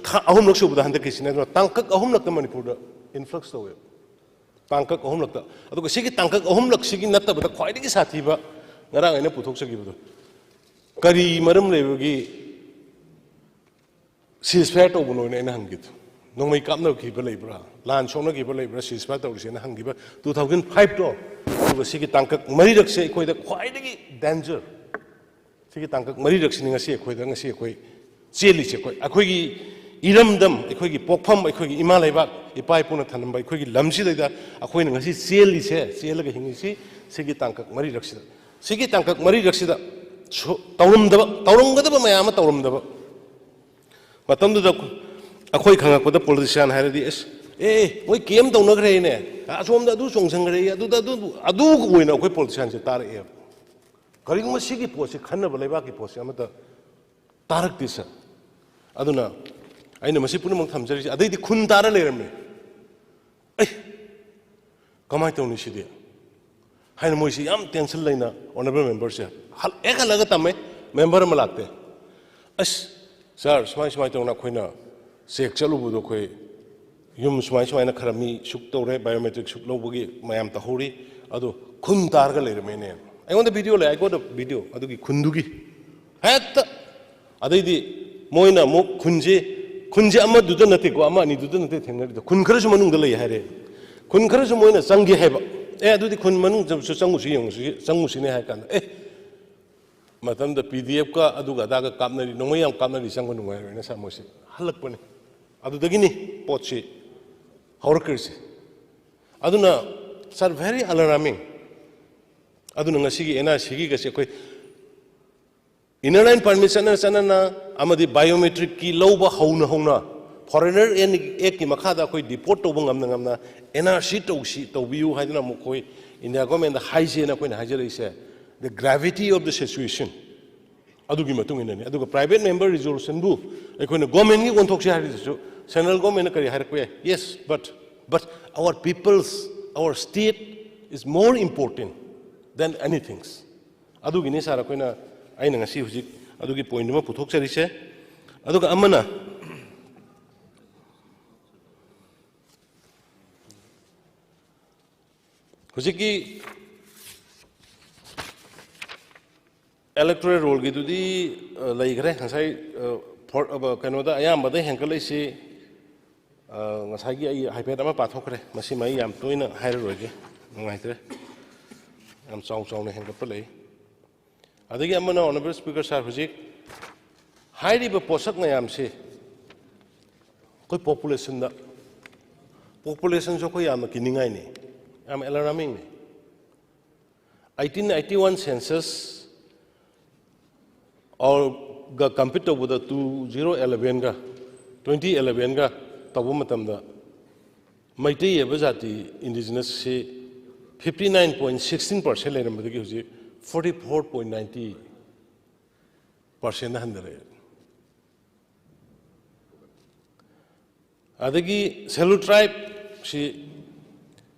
ꯑꯍꯨꯝꯂꯛ ꯁꯨꯕꯗ ꯍꯟꯗꯛꯀꯤꯁꯤꯅ, ꯑꯗꯨꯅ ꯇꯥꯡꯀꯛ ꯑꯍꯨꯝꯂꯛꯇ ꯃꯅꯤꯄꯨꯔꯗ ꯏꯟꯐ꯭ꯂꯛꯁ ꯇꯧꯋꯦꯕ꯫ ꯇꯥꯡꯀꯛ ꯑꯍꯨꯝꯂꯛꯇ꯫ ꯑꯗꯨꯒ ꯁꯤꯒꯤ ꯇꯥꯡꯀꯛ ꯑꯍꯨꯝꯂꯛꯁꯤꯒꯤ ꯅꯠꯇꯕꯗ ꯈ꯭ꯋꯥꯏꯗꯒꯤ ꯁꯥꯊꯤꯕ ꯉꯔꯥꯡ ꯑꯩꯅ ꯄꯨꯊꯣꯛꯆꯈꯤꯕꯗꯣ, ꯀꯔꯤ ꯃꯔꯝ ꯂꯩꯕꯒꯤ ꯁꯤꯖ ꯐꯥꯌꯔ ꯇꯧꯕꯅꯣꯅ ꯑꯩꯅ ꯍꯪꯈꯤꯗꯣ? ꯅꯣꯡꯃꯩ ꯀꯥꯞꯅꯈꯤꯕ ꯂꯩꯕ꯭ꯔꯥ, ꯂꯥꯟ ꯁꯣꯛꯅꯈꯤꯕ ꯂꯩꯕ꯭ꯔꯥ ꯁꯤꯖ ꯐꯥꯌꯔ ꯇꯧꯔꯤꯁꯦꯅ ꯍꯪꯈꯤꯕ ꯇꯨ ꯊꯥꯎꯖꯟ ꯐꯥꯏꯚꯇꯣ? ꯑꯗꯨꯒ ꯁꯤꯒꯤ ꯇꯥꯡꯀꯛ ꯃꯔꯤꯔꯛꯁꯦ ꯑꯩꯈꯣꯏꯗ ꯈ꯭ꯋꯥꯏꯗꯒꯤ ꯗꯦꯟꯖꯔ, ꯁꯤꯒꯤ ꯇꯥꯡꯀꯛ ꯃꯔꯤꯔꯛꯁꯤꯅꯤ ꯉꯁꯤ ꯑꯩꯈꯣꯏꯗ, ꯉꯁꯤ ꯑꯩꯈꯣꯏ ꯆꯦꯜꯂꯤꯁꯦ꯫ ꯑꯩꯈꯣꯏ, ꯑꯩꯈꯣꯏꯒꯤ ꯏꯔꯝꯗꯝ, ꯑꯩꯈꯣꯏꯒꯤ ꯄꯣꯛꯐꯝ, ꯑꯩꯈꯣꯏꯒꯤ ꯏꯃꯥ ꯂꯩꯕꯥꯛ, ꯏꯄꯥ ꯏꯄꯨꯅ ꯊꯝꯂꯝꯕ ꯑꯩꯈꯣꯏꯒꯤ ꯂꯝꯁꯤꯗꯩꯗ ꯑꯩꯈꯣꯏꯅ ꯉꯁꯤ ꯆꯦꯜꯂꯤꯁꯦ, ꯆꯦꯜꯂꯒ ꯍꯤꯡꯉꯤꯁꯤ ꯁꯤꯒꯤ ꯇꯥꯡꯀꯛ ꯃꯔꯤꯔꯛꯁꯤꯗ꯫ ꯁꯤꯒꯤ ꯇꯥꯡꯀꯛ ꯃꯔꯤꯔꯛꯁꯤꯗ ꯁꯨ-, ꯇꯧꯔꯝꯗꯕ, ꯇꯧꯔꯝꯒꯗꯕ ꯃꯌꯥꯝ ꯑꯃ ꯇꯧꯔꯝꯗꯕ꯫ ꯃꯇꯝꯗꯨꯗ ꯑꯩꯈꯣꯏ ꯈꯪꯉꯛꯄꯗ ꯄꯣꯂꯤꯇꯤꯁꯤꯌꯥꯟ ꯍꯥꯏꯔꯗꯤ, "ꯑꯦꯁ, ꯑꯦ, ꯑꯦ, ꯃꯣꯏ ꯀꯦꯝ ꯇꯧꯅꯈ꯭ꯔꯦꯅꯦ, ꯑꯁꯣꯝꯗ ꯑꯗꯨ ꯆꯣꯡꯁꯤꯟꯈ꯭ꯔꯦ", ꯑꯗꯨꯗ ꯑꯗꯨ, ꯑꯗꯨ ꯑꯣꯏꯅ ꯑꯩꯈꯣꯏ ꯄꯣꯂꯤꯇꯤꯁꯤꯌꯥꯟꯁꯦ ꯇꯥꯔꯛꯑꯦꯕ꯫ ꯀꯔꯤꯒꯨꯝꯕ ꯁꯤꯒꯤ ꯄꯣꯠꯁꯤ ꯈꯟꯅꯕ ꯂꯩꯕꯥꯛꯀꯤ ꯄꯣꯠꯁꯤ ꯑꯃꯠꯇ ꯇꯥꯔꯛꯇꯦ, ꯁꯥꯔ꯫ ꯑꯗꯨꯅ ꯑꯩꯅ ꯃꯁꯤ ꯄꯨꯝꯅꯃꯛ ꯊꯝꯖꯔꯤꯁꯦ꯫ ꯑꯗꯩꯗꯤ ꯈꯨꯟ ꯇꯥꯔ ꯂꯩꯔꯝꯃꯦ꯫ ꯑꯩ, ꯀꯃꯥꯏꯅ ꯇꯧꯅꯤ ꯁꯤꯗꯤ? ꯍꯥꯏꯅ ꯃꯣꯏꯁꯤ ꯌꯥꯝ ꯇꯦꯟꯁꯟ ꯂꯩꯅ ꯑꯣꯅꯔꯦꯕꯜ ꯃꯦꯝꯕꯔꯁꯦ ꯍꯜ-, ꯍꯦꯛ ꯍꯜꯂꯒ ꯇꯝꯃꯦ, ꯃꯦꯝꯕꯔ ꯑꯃ ꯂꯥꯛꯇꯦ꯫ "ꯑꯁ, ꯁꯥꯔ, ꯁꯨꯃꯥꯏ ꯁꯨꯃꯥꯏꯅ ꯇꯧꯅ ꯑꯩꯈꯣꯏꯅ ꯆꯦꯛ ꯆꯠꯂꯨꯕꯗꯣ ꯑꯩꯈꯣꯏ ꯌꯨꯝ ꯁꯨꯃꯥꯏ ꯁꯨꯃꯥꯏꯅ ꯈꯔ ꯃꯤ ꯁꯨꯛ ꯇꯧꯔꯦ, ꯕꯥꯏꯑꯣꯃꯦꯇ꯭ꯔꯤꯛ ꯁꯨꯛ ꯂꯧꯕꯒꯤ ꯃꯌꯥꯝ ꯇꯧꯍꯧꯔꯤ, ꯑꯗꯣ ꯈꯨꯟ ꯇꯥꯔꯒ ꯂꯩꯔꯝꯃꯦꯅꯦ"꯫ ꯑꯩꯉꯣꯟꯗ ꯚꯤꯗꯤꯑꯣ ꯂꯩ, ꯑꯩꯉꯣꯟꯗ ꯚꯤꯗꯤꯑꯣ ꯑꯗꯨꯒꯤ ꯈꯨꯟꯗꯨꯒꯤ꯫ ꯍꯦꯛꯇ ꯑꯗꯩꯗꯤ ꯃꯣꯏꯅ ꯑꯃꯨꯛ ꯈꯨꯟꯁꯤ, ꯈꯨꯟꯁꯤ ꯑꯃꯗꯨꯗ ꯅꯠꯇꯦꯀꯣ, ꯑꯃ ꯑꯅꯤꯗꯨꯗ ꯅꯠꯇꯦ ꯊꯦꯡꯅꯔꯤꯗꯣ, ꯈꯨꯟ ꯈꯔꯁꯨ ꯃꯅꯨꯡꯗ ꯂꯩ ꯍꯥꯏꯔꯦ꯫ ꯈꯨꯟ ꯈꯔꯁꯨ ꯃꯣꯏꯅ ꯆꯪꯒꯦ ꯍꯥꯏꯕ꯫ "ꯑꯦ, ꯑꯗꯨꯗꯤ ꯈꯨꯟ ꯃꯅꯨꯡꯗꯁꯨ ꯆꯪꯉꯨꯁꯤ, ꯌꯦꯡꯉꯨꯁꯤ, ꯆꯪꯉꯨꯁꯤꯅꯦ" ꯍꯥꯏ ꯀꯥꯟꯗ, "ꯑꯦ, ꯃꯇꯝꯗ ꯄꯤ ꯗꯤ ꯑꯦꯐꯀ ꯑꯗꯨꯒ ꯑꯗꯥꯒ ꯀꯥꯞꯅꯔꯤ, ꯅꯣꯡꯃꯩ ꯌꯥꯝ ꯀꯥꯞꯅꯔꯤ, ꯆꯪꯕ ꯅꯨꯡꯉꯥꯏꯔꯣꯏꯅ" ꯁꯥꯔ ꯃꯣꯏꯁꯦ ꯍꯜꯂꯛꯄꯅꯤ꯫ ꯑꯗꯨꯗꯒꯤꯅꯤ ꯄꯣꯠꯁꯤ ꯍꯧꯔꯛꯈ꯭ꯔꯤꯁꯦ꯫ ꯑꯗꯨꯅ, ꯁꯥꯔ, very alarming꯫ ꯑꯗꯨꯅ ꯉꯁꯤꯒꯤ ꯑꯦꯟ ꯑꯥꯔ ꯁꯤꯒꯤꯒꯁꯦ ꯑꯩꯈꯣꯏ ꯏꯟꯅꯔ ꯂꯥꯏꯟ ꯄꯔꯃꯤꯠ ꯆꯠꯅ ꯆꯠꯅꯅ ꯑꯃꯗꯤ ꯕꯥꯏꯑꯣꯃꯦꯇ꯭ꯔꯤꯛꯀꯤ ꯂꯧꯕ ꯍꯧꯅ ꯍꯧꯅ, ꯐꯣꯔꯦꯅꯔ ꯑꯦꯛꯀꯤ ꯃꯈꯥꯗ ꯑꯩꯈꯣꯏ ꯗꯤꯄꯣꯔꯠ ꯇꯧꯕ ꯉꯝꯅ ꯉꯝꯅ ꯑꯦꯟ ꯑꯥꯔ ꯁꯤ ꯇꯧꯁꯤ, ꯇꯧꯕꯤꯌꯨ ꯍꯥꯏꯗꯅ ꯑꯃꯨꯛ ꯑꯩꯈꯣꯏ ꯏꯟꯗꯤꯌꯥ ꯒꯣꯔꯃꯦꯟꯗ ꯍꯥꯏꯁꯦꯅ ꯑꯩꯈꯣꯏꯅ ꯍꯥꯏꯖꯔꯛꯏꯁꯦ, the gravity of the situation꯫ ꯑꯗꯨꯒꯤ ꯃꯇꯨꯡ ꯏꯟꯅꯅꯤ꯫ ꯑꯗꯨꯒ ꯄ꯭ꯔꯥꯏꯚꯦꯠ ꯃꯦꯝꯕꯔ ꯔꯤꯖꯣꯂꯨꯁꯟꯕꯨ ꯑꯩꯈꯣꯏꯅ ꯒꯣꯔꯃꯦꯟꯒꯤ ꯑꯣꯟꯊꯣꯛꯁꯦ ꯍꯥꯏꯔꯤꯗꯨꯁꯨ, ꯁꯦꯟꯇ꯭ꯔꯦꯜ ꯒꯣꯔꯃꯦꯟꯅ ꯀꯔꯤ ꯍꯥꯏꯔꯛꯄ ꯌꯥꯏ? "Yes, but, but our people's, our state is more important than anything." ꯑꯗꯨꯒꯤꯅꯤ ꯁꯥꯔ ꯑꯩꯈꯣꯏꯅ, ꯑꯩꯅ ꯉꯁꯤ ꯍꯧꯖꯤꯛ ꯑꯗꯨꯒꯤ point ꯑꯃ ꯄꯨꯊꯣꯛꯆꯔꯤꯁꯦ꯫ ꯑꯗꯨꯒ ꯑꯃꯅ ꯍꯧꯖꯤꯛꯀꯤ electoral rollꯒꯤꯗꯨꯗꯤ, ꯑ, ꯂꯩꯈ꯭ꯔꯦ꯫ ꯉꯁꯥꯏ, ꯑ, for-, ꯑ, ꯀꯩꯅꯣꯗ ꯑꯌꯥꯝꯕꯗ ꯍꯦꯟꯒꯠꯂꯛꯏꯁꯤ, ꯑ, ꯉꯁꯥꯏꯒꯤ ꯑꯩ ꯍꯥꯏꯐꯦꯠ ꯑꯃ ꯄꯥꯊꯣꯛꯈ꯭ꯔꯦ꯫ ꯃꯁꯤꯃ ꯑꯩ ꯌꯥꯝ ꯇꯣꯏꯅ ꯍꯥꯏꯔꯔꯣꯏꯒꯦ, ꯅꯨꯡꯉꯥꯏꯇ꯭ꯔꯦ꯫ ꯌꯥꯝ ꯆꯥꯎ ꯆꯥꯎꯅ ꯍꯦꯟꯒꯠꯄ ꯂꯩ꯫ ꯑꯗꯒꯤ ꯑꯃꯅ, Honourable Speaker Sir, ꯍꯧꯖꯤꯛ ꯍꯥꯏꯔꯤꯕ ꯄꯣꯠꯁꯛ ꯃꯌꯥꯝꯁꯤ ꯑꯩꯈꯣꯏ populationꯗ, populationꯁꯨ ꯑꯩꯈꯣꯏ ꯌꯥꯝꯅ ꯀꯤꯅꯤꯡꯉꯥꯏꯅꯤ, ꯌꯥꯝ alarmingꯅꯤ꯫ Eighteen eighty one census ꯑꯣꯔꯒ compete ꯇꯧꯕꯗ two zero elevenꯒ twenty elevenꯒ ꯇꯧꯕ ꯃꯇꯝꯗ ꯃꯩꯇꯩ ꯍꯥꯏꯕ ꯖꯥꯇꯤ, indigenousꯁꯤ, fifty nine point sixteen percent ꯂꯩꯔꯝꯕꯗꯒꯤ ꯍꯧꯖꯤꯛ forty four point ninety percentꯗ ꯍꯟꯊꯔꯛꯑꯦ꯫ ꯑꯗꯒꯤ Scheduled Tribeꯁꯤ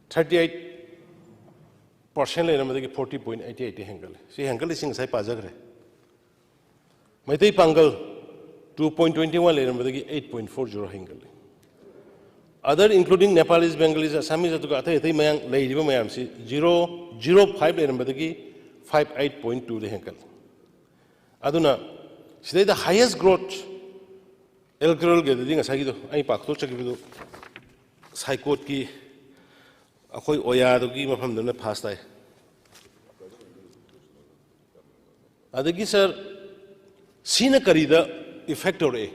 thirty eight percent ꯂꯩꯔꯝꯕꯗꯒꯤ forty point eight eight ꯍꯦꯟꯒꯠꯂꯦ꯫ ꯁꯤ ꯍꯦꯟꯒꯠꯂꯤꯁꯤ ꯉꯁꯥꯏ ꯄꯥꯖꯈ꯭ꯔꯦ꯫ ꯃꯩꯇꯩ ꯄꯥꯡꯒꯜ two point twenty one ꯂꯩꯔꯝꯕꯗꯒꯤ eight point four zero ꯍꯦꯟꯒꯠꯂꯦ꯫ Other including Nepalese, Bengalese, Assamese, ꯑꯗꯨꯒ ꯑꯇꯩ ꯑꯇꯩ ꯃꯌꯥꯝ ꯂꯩꯔꯤꯕ ꯃꯌꯥꯝꯁꯤ zero, zero five ꯂꯩꯔꯝꯕꯗꯒꯤ five eight point twoꯗ ꯍꯦꯟꯒꯠꯂꯦ꯫ ꯑꯗꯨꯅ ꯁꯤꯗꯩꯗ highest growth electoralꯒꯤꯗꯗꯤ ꯉꯁꯥꯏꯒꯤꯗꯣ ꯑꯩ ꯄꯥꯛꯊꯣꯛꯆꯈꯤꯕꯗꯣ ꯁꯥꯏꯀꯣꯠꯀꯤ ꯑꯩꯈꯣꯏ ꯑꯣꯌꯥꯗꯨꯒꯤ ꯃꯐꯝꯗꯨꯅ first ꯇꯥꯏ꯫ ꯑꯗꯒꯤ sir, ꯁꯤꯅ ꯀꯔꯤꯗ effect ꯇꯧꯔꯛꯑꯦ?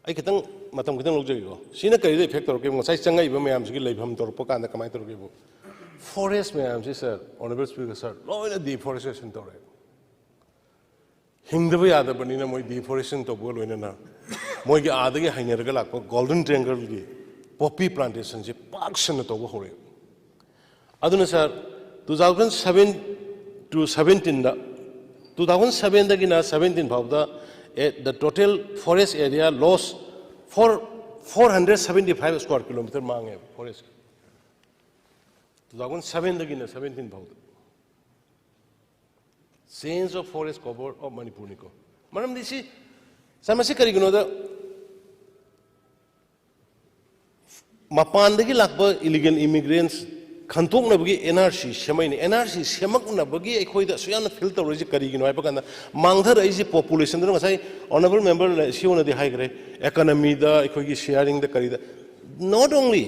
ꯑꯩ ꯈꯤꯇꯪ, ꯃꯇꯝ ꯈꯤꯇꯪ ꯂꯧꯖꯒꯦꯀꯣ꯫ ꯁꯤꯅ ꯀꯔꯤꯗ effect ꯇꯧꯔꯛꯀꯦ? ꯉꯁꯥꯏ ꯆꯪꯉꯛꯏꯕ ꯃꯌꯥꯝꯁꯤꯒꯤ ꯂꯩꯐꯝ ꯇꯧꯔꯛꯄ ꯀꯥꯟꯗ ꯀꯃꯥꯏꯅ ꯇꯧꯔꯛꯀꯦꯕꯨ? Forest ꯃꯌꯥꯝꯁꯤ sir, Honourable Speaker Sir, ꯂꯣꯏꯅ deforestation ꯇꯧꯔꯛꯑꯦ꯫ ꯍꯤꯡꯗꯕ ꯌꯥꯗꯕꯅꯤꯅ ꯃꯣꯏ deforestation ꯇꯧꯕꯒ ꯂꯣꯏꯅꯅ ꯃꯣꯏꯒꯤ ꯑꯥꯗꯒꯤ ꯍꯩꯅꯔꯒ ꯂꯥꯛꯄ Golden Triangleꯒꯤ poppy plantationꯁꯦ ꯄꯥꯛ ꯁꯟꯅ ꯇꯧꯕ ꯍꯧꯔꯛꯑꯦ꯫ ꯑꯗꯨꯅ sir, two thousand seven to seventeenꯗ, two thousand sevenꯗꯒꯤꯅ seventeen ꯐꯥꯎꯕꯗ, eh, the total forest area lost four, four hundred seventy five square kilometer ꯃꯥꯡꯉꯦꯕ forest꯫ Two thousand sevenꯗꯒꯤꯅ seventeen ꯐꯥꯎꯗ꯫ Change of forest cover of Manipur ꯅꯤꯀꯣ꯫ ꯃꯔꯝꯗꯤ ꯁꯤ, ꯁꯥꯔ, ꯃꯁꯤ ꯀꯔꯤꯒꯤꯅꯣꯗ, ꯃꯄꯥꯟꯗꯒꯤ ꯂꯥꯛꯄ illegal immigrants ꯈꯟꯇꯣꯛꯅꯕꯒꯤ NRC ꯁꯦꯝꯃꯛꯏꯅꯦ꯫ NRC ꯁꯦꯝꯃꯛꯅꯕꯒꯤ ꯑꯩꯈꯣꯏꯗ ꯑꯁꯨꯛ ꯌꯥꯝꯅ ꯐꯤꯜ ꯇꯧꯔꯛꯏꯁꯤ ꯀꯔꯤꯒꯤꯅꯣ ꯍꯥꯏꯕ ꯀꯥꯟꯗ, ꯃꯥꯡꯊꯔꯛꯏꯁꯤꯅ population ꯗꯨꯅ, ꯉꯁꯥꯏ Honourable Member ꯁꯤꯑꯣꯅꯗꯤ ꯍꯥꯏꯈ꯭ꯔꯦ, economy ꯗ, ꯑꯩꯈꯣꯏꯒꯤ sharing ꯗ, ꯀꯔꯤꯗ, not only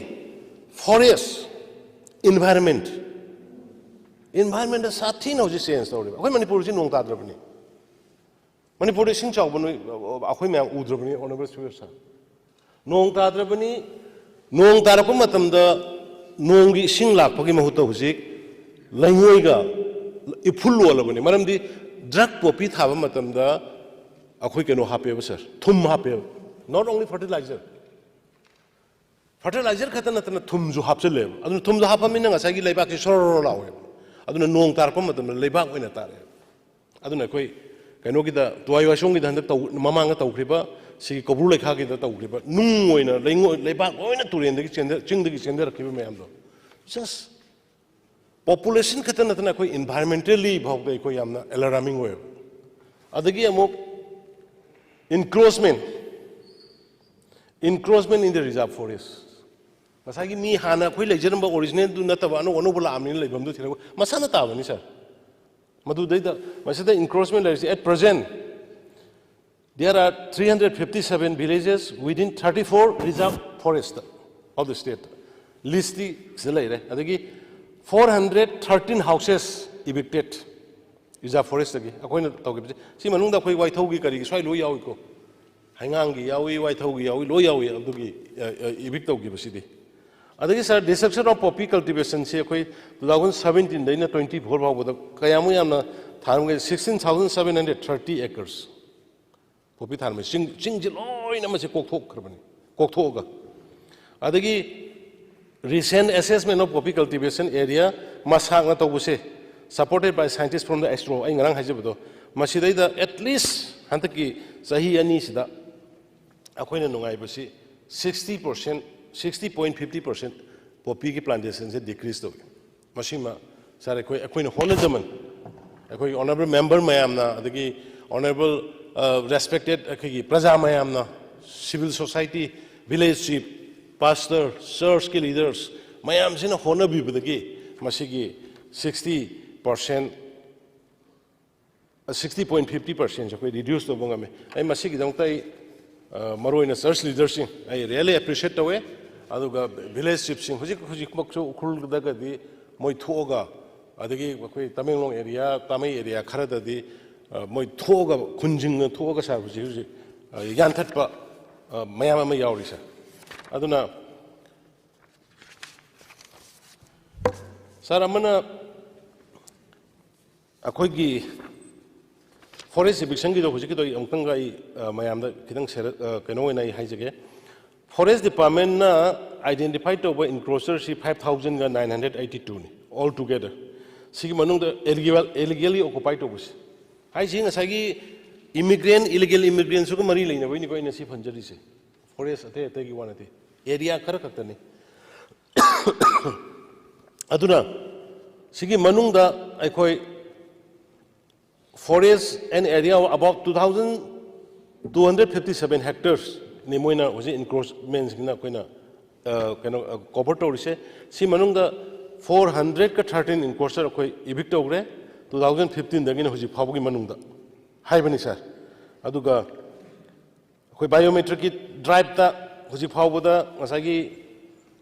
forest, environment, environment ꯗ ꯁꯥꯊꯤꯅ ꯍꯧꯖꯤꯛ change ꯇꯧꯔꯦꯕ꯫ ꯑꯩꯈꯣꯏ ꯃꯅꯤꯄꯨꯔꯁꯤ ꯅꯣꯡ ꯇꯥꯗ꯭ꯔꯕꯅꯤ꯫ ꯃꯅꯤꯄꯨꯔꯗ ꯏꯁꯤꯡ ꯆꯥꯎꯕ ꯅꯣꯏ, ꯑꯩꯈꯣꯏ ꯃꯌꯥꯝ ꯎꯗ꯭ꯔꯕꯅꯤ, Honourable Speaker ꯁꯥꯔ꯫ ꯅꯣꯡ ꯇꯥꯗ꯭ꯔꯕꯅꯤ꯫ ꯅꯣꯡ ꯇꯥꯔꯛꯄ ꯃꯇꯝꯗ ꯅꯣꯡꯒꯤ ꯏꯁꯤꯡ ꯂꯥꯛꯄꯒꯤ ꯃꯍꯨꯠꯇ ꯍꯧꯖꯤꯛ ꯂꯩꯉꯣꯏꯒ ꯏꯐꯨꯜ ꯑꯣꯜꯂꯕꯅꯤ꯫ ꯃꯔꯝꯗꯤ drug poppy ꯊꯥꯕ ꯃꯇꯝꯗ ꯑꯩꯈꯣꯏ ꯀꯩꯅꯣ ꯍꯥꯞꯄꯦꯕ ꯁꯥꯔ, ꯊꯨꯝ ꯍꯥꯞꯄꯦꯕ꯫ Not only fertilizer, fertilizer ꯈꯛꯇ ꯅꯠꯇꯅ ꯊꯨꯝꯁꯨ ꯍꯥꯞꯆꯤꯜꯂꯦꯕ꯫ ꯑꯗꯨꯅ ꯊꯨꯝꯗꯣ ꯍꯥꯞꯄꯃꯤꯅ ꯉꯁꯥꯏꯒꯤ ꯂꯩꯕꯥꯛꯁꯤ ꯁꯣꯔꯣꯔꯣ ꯂꯥꯎꯋꯦꯕ꯫ ꯑꯗꯨꯅ ꯅꯣꯡ ꯇꯥꯔꯛꯄ ꯃꯇꯝꯗ ꯂꯩꯕꯥꯛ ꯑꯣꯏꯅ ꯇꯥꯔꯛꯑꯦꯕ꯫ ꯑꯗꯨꯅ ꯑꯩꯈꯣꯏ ꯀꯩꯅꯣꯒꯤꯗ, ꯇꯨꯋꯥꯏ ꯋꯥꯏꯁꯣꯡꯒꯤꯗ ꯍꯟꯗꯛ ꯇꯧ-, ꯃꯃꯥꯡꯗ ꯇꯧꯈ꯭ꯔꯤꯕ, ꯁꯤꯒꯤ ꯀꯧꯕ꯭ꯔꯨ ꯂꯩꯈꯥꯒꯤꯗ ꯇꯧꯈ꯭ꯔꯤꯕ, ꯅꯨꯡ ꯑꯣꯏꯅ ꯂꯩꯉꯣꯏ-, ꯂꯩꯕꯥꯛ ꯂꯣꯏꯅ ꯇꯨꯔꯦꯟꯗꯒꯤ ꯆꯦꯟꯊ-, ꯆꯤꯡꯗꯒꯤ ꯆꯦꯟꯊꯔꯛꯈꯤꯕ ꯃꯌꯥꯝꯗꯣ, just population ꯈꯛꯇ ꯅꯠꯇꯅ ꯑꯩꯈꯣꯏ environmentally ꯐꯥꯎꯗ ꯑꯩꯈꯣꯏ ꯌꯥꯝꯅ alarming ꯑꯣꯏꯌꯦꯕ꯫ ꯑꯗꯒꯤ ꯑꯃꯨꯛ encroachment, encroachment in the reserve forest꯫ ꯉꯁꯥꯏꯒꯤ ꯃꯤ ꯍꯥꯟꯅ ꯑꯩꯈꯣꯏ ꯂꯩꯖꯔꯝꯕ original ꯗꯨ ꯅꯠꯇꯕ ꯑꯅꯧ ꯑꯅꯧꯕ ꯂꯥꯛꯑꯕꯅꯤꯅ ꯂꯩꯐꯝꯗꯨ ꯊꯤꯔꯛꯄ ꯃꯁꯥꯅ ꯇꯥꯕꯅꯤ ꯁꯥꯔ꯫ ꯃꯗꯨꯗꯩꯗ ꯃꯁꯤꯗ encroachment ꯂꯩꯔꯤꯁꯤ, at present there are three hundred fifty seven villages within thirty four reserve forest of the state꯫ List T ꯁꯤꯗ ꯂꯩꯔꯦ꯫ ꯑꯗꯒꯤ four hundred thirteen houses evicted reserve forest ꯇꯒꯤ ꯑꯩꯈꯣꯏꯅ ꯇꯧꯈꯤꯕꯁꯦ꯫ ꯁꯤ ꯃꯅꯨꯡꯗ ꯑꯩꯈꯣꯏ ꯋꯥꯏꯊꯧꯒꯤ ꯀꯔꯤꯒꯤ ꯁ꯭ꯋꯥꯏ ꯂꯣꯏ ꯌꯥꯎꯏꯀꯣ꯫ ꯍꯩꯉꯥꯡꯒꯤ ꯌꯥꯎꯏ, ꯋꯥꯏꯊꯧꯒꯤ ꯌꯥꯎꯏ, ꯂꯣꯏ ꯌꯥꯎꯏ ꯑꯗꯨꯒꯤ, ꯑ, ꯑ, evict ꯇꯧꯈꯤꯕꯁꯤꯗꯤ꯫ ꯑꯗꯒꯤ ꯁꯥꯔ, destruction of poppy cultivation ꯁꯤ ꯑꯩꯈꯣꯏ two thousand seventeen ꯗꯩꯅ twenty four ꯐꯥꯎꯕꯗ ꯀꯌꯥꯃꯨꯛ ꯌꯥꯝꯅ ꯊꯥꯔꯝꯒꯦ? Sixteen thousand seven hundred thirty acres poppy ꯊꯥꯔꯝꯃꯦ꯫ ꯆꯤꯡ, ꯆꯤꯡꯁꯦ ꯂꯣꯏꯅ ꯃꯁꯤ ꯀꯣꯛꯊꯣꯛꯈ꯭ꯔꯕꯅꯤ, ꯀꯣꯛꯊꯣꯛꯑꯒ꯫ ꯑꯗꯒꯤ recent assessment of poppy cultivation area ꯃꯁꯥꯛꯅ ꯇꯧꯕꯁꯦ, supported by scientists from the ASTRO, ꯑꯩ ꯉꯔꯥꯡ ꯍꯥꯏꯖꯕꯗꯣ, ꯃꯁꯤꯗꯩꯗ at least ꯍꯟꯗꯛꯀꯤ ꯆꯍꯤ ꯑꯅꯤꯁꯤꯗ ꯑꯩꯈꯣꯏꯅ ꯅꯨꯡꯉꯥꯏꯕꯁꯤ sixty percent, sixty point fifty percent poppy ꯒꯤ plantation ꯁꯦ decrease ꯇꯧꯏ꯫ ꯃꯁꯤꯃ ꯁꯥꯔ, ꯑꯩꯈꯣꯏ, ꯑꯩꯈꯣꯏꯅ ꯍꯣꯠꯅꯖꯃꯟ, ꯑꯩꯈꯣꯏꯒꯤ honourable member ꯃꯌꯥꯝꯅ, ꯑꯗꯒꯤ honourable, respected ꯑꯩꯈꯣꯏꯒꯤ ꯄ꯭ꯔꯖꯥ ꯃꯌꯥꯝꯅ, civil society, village chief, pastor, churchꯀꯤ leaders ꯃꯌꯥꯝꯁꯤꯅ ꯍꯣꯠꯅꯕꯤꯕꯗꯒꯤ ꯃꯁꯤꯒꯤ sixty percent, sixty point fifty percent ꯑꯩꯈꯣꯏ reduce ꯇꯧꯕ ꯉꯝꯃꯤ꯫ ꯑꯩ ꯃꯁꯤꯒꯤꯗꯃꯛꯇ ꯑꯩ, ꯑ, ꯃꯔꯨꯑꯣꯏꯅ church leaderꯁꯤꯡ ꯑꯩ really appreciate ꯇꯧꯋꯦ꯫ ꯑꯗꯨꯒ village chiefꯁꯤꯡ, ꯍꯧꯖꯤꯛ ꯍꯧꯖꯤꯛꯃꯛꯁꯨ ꯎꯈ꯭ꯔꯨꯜꯗꯒꯗꯤ ꯃꯣꯏ ꯊꯣꯛꯑꯒ, ꯑꯗꯒꯤ ꯑꯩꯈꯣꯏ ꯇꯃꯦꯡꯂꯣꯡ area, ꯇꯥꯃꯩ area ꯈꯔꯗꯗꯤ, ꯑ, ꯃꯣꯏ ꯊꯣꯛꯑꯒ, ꯈꯨꯟꯁꯤꯡꯅ ꯊꯣꯛꯑꯒ ꯁꯥꯔ ꯍꯧꯖꯤꯛ ꯍꯧꯖꯤꯛ, ꯑ, ꯌꯥꯟꯊꯠꯄ, ꯑ, ꯃꯌꯥꯝ ꯑꯃ ꯌꯥꯎꯔꯤ ꯁꯥꯔ꯫ ꯑꯗꯨꯅ ꯁꯥꯔ, ꯑꯃꯅ ꯑꯩꯈꯣꯏꯒꯤ forest evictionꯒꯤꯗꯣ, ꯍꯧꯖꯤꯛꯀꯤꯗꯣ ꯑꯩ ꯑꯃꯨꯛꯇꯪꯒ ꯑꯩ, ꯑ, ꯃꯌꯥꯝꯗ ꯈꯤꯇꯪ share, ꯑ, ꯀꯩꯅꯣ ꯑꯣꯏꯅ ꯑꯩ ꯍꯥꯏꯖꯒꯦ꯫ Forest Departmentꯅ identify ꯇꯧꯕ encroacherꯁꯤ five thousandꯒ nine hundred eighty twoꯅꯤ, all together꯫ ꯁꯤꯒꯤ ꯃꯅꯨꯡꯗ illegal, illegally occupy ꯇꯧꯕꯁꯦ꯫ ꯍꯥꯏꯁꯤ ꯉꯁꯥꯏꯒꯤ immigrant, illegal immigrantꯁꯨꯒ ꯃꯔꯤ ꯂꯩꯅꯕꯩꯅꯤꯀꯣ ꯑꯩꯅ ꯁꯤ ꯄꯟꯖꯔꯤꯁꯦ꯫ Forest ꯑꯇꯩ ꯑꯇꯩꯒꯤ ꯋꯥ ꯅꯠꯇꯦ, area ꯈꯔ ꯈꯛꯇꯅꯤ꯫ ꯑꯗꯨꯅ ꯁꯤꯒꯤ ꯃꯅꯨꯡꯗ ꯑꯩꯈꯣꯏ forest and area of about two thousand two hundred fifty seven hectaresꯅꯤ ꯃꯣꯏꯅ ꯍꯧꯖꯤꯛ encroachmentꯁꯤꯡꯅ ꯑꯩꯈꯣꯏꯅ, ꯑ, ꯀꯩꯅꯣ, ꯑ, cover ꯇꯧꯔꯤꯁꯦ꯫ ꯁꯤ ꯃꯅꯨꯡꯗ four hundredꯀ thirteen encroacher ꯑꯩꯈꯣꯏ evict ꯇꯧꯈ꯭ꯔꯦ two thousand fifteenꯗꯒꯤꯅ ꯍꯧꯖꯤꯛ ꯐꯥꯎꯕꯒꯤ ꯃꯅꯨꯡꯗ ꯍꯥꯏꯕꯅꯤ ꯁꯥꯔ꯫ ꯑꯗꯨꯒ ꯑꯩꯈꯣꯏ biometricꯀꯤ driveꯇ ꯍꯧꯖꯤꯛ ꯐꯥꯎꯕꯗ ꯉꯁꯥꯏꯒꯤ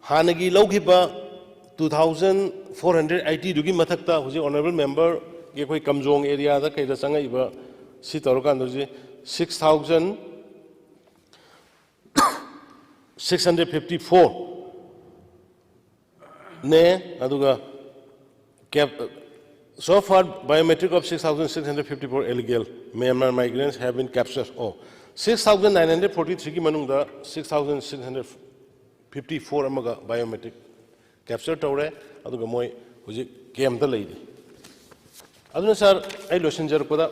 ꯍꯥꯟꯅꯒꯤ ꯂꯧꯈꯤꯕ two thousand four hundred eightyꯗꯨꯒꯤ ꯃꯊꯛꯇ ꯍꯧꯖꯤꯛ honourable memberꯒꯤ ꯑꯩꯈꯣꯏ ꯀꯝꯖꯣꯡ areaꯗ ꯀꯩꯗ ꯆꯪꯉꯛꯏꯕ ꯁꯤ ꯇꯧꯔꯀꯥꯟꯗ ꯍꯧꯖꯤꯛ six thousand six hundred fifty four ꯅꯦ, ꯑꯗꯨꯒ cap, so far biometric of six thousand six hundred fifty four illegal Myanmar migrants have been captured꯫ ꯑꯣ, six thousand nine hundred forty threeꯒꯤ ꯃꯅꯨꯡꯗ six thousand six hundred fifty four ꯑꯃꯒ biometric capture ꯇꯧꯔꯦ, ꯑꯗꯨꯒ ꯃꯣꯏ ꯍꯧꯖꯤꯛ campꯇ ꯂꯩꯔꯤ꯫ ꯑꯗꯨꯅ ꯁꯥꯔ, ꯑꯩ ꯂꯣꯏꯁꯤꯟꯖꯔꯛꯄꯗ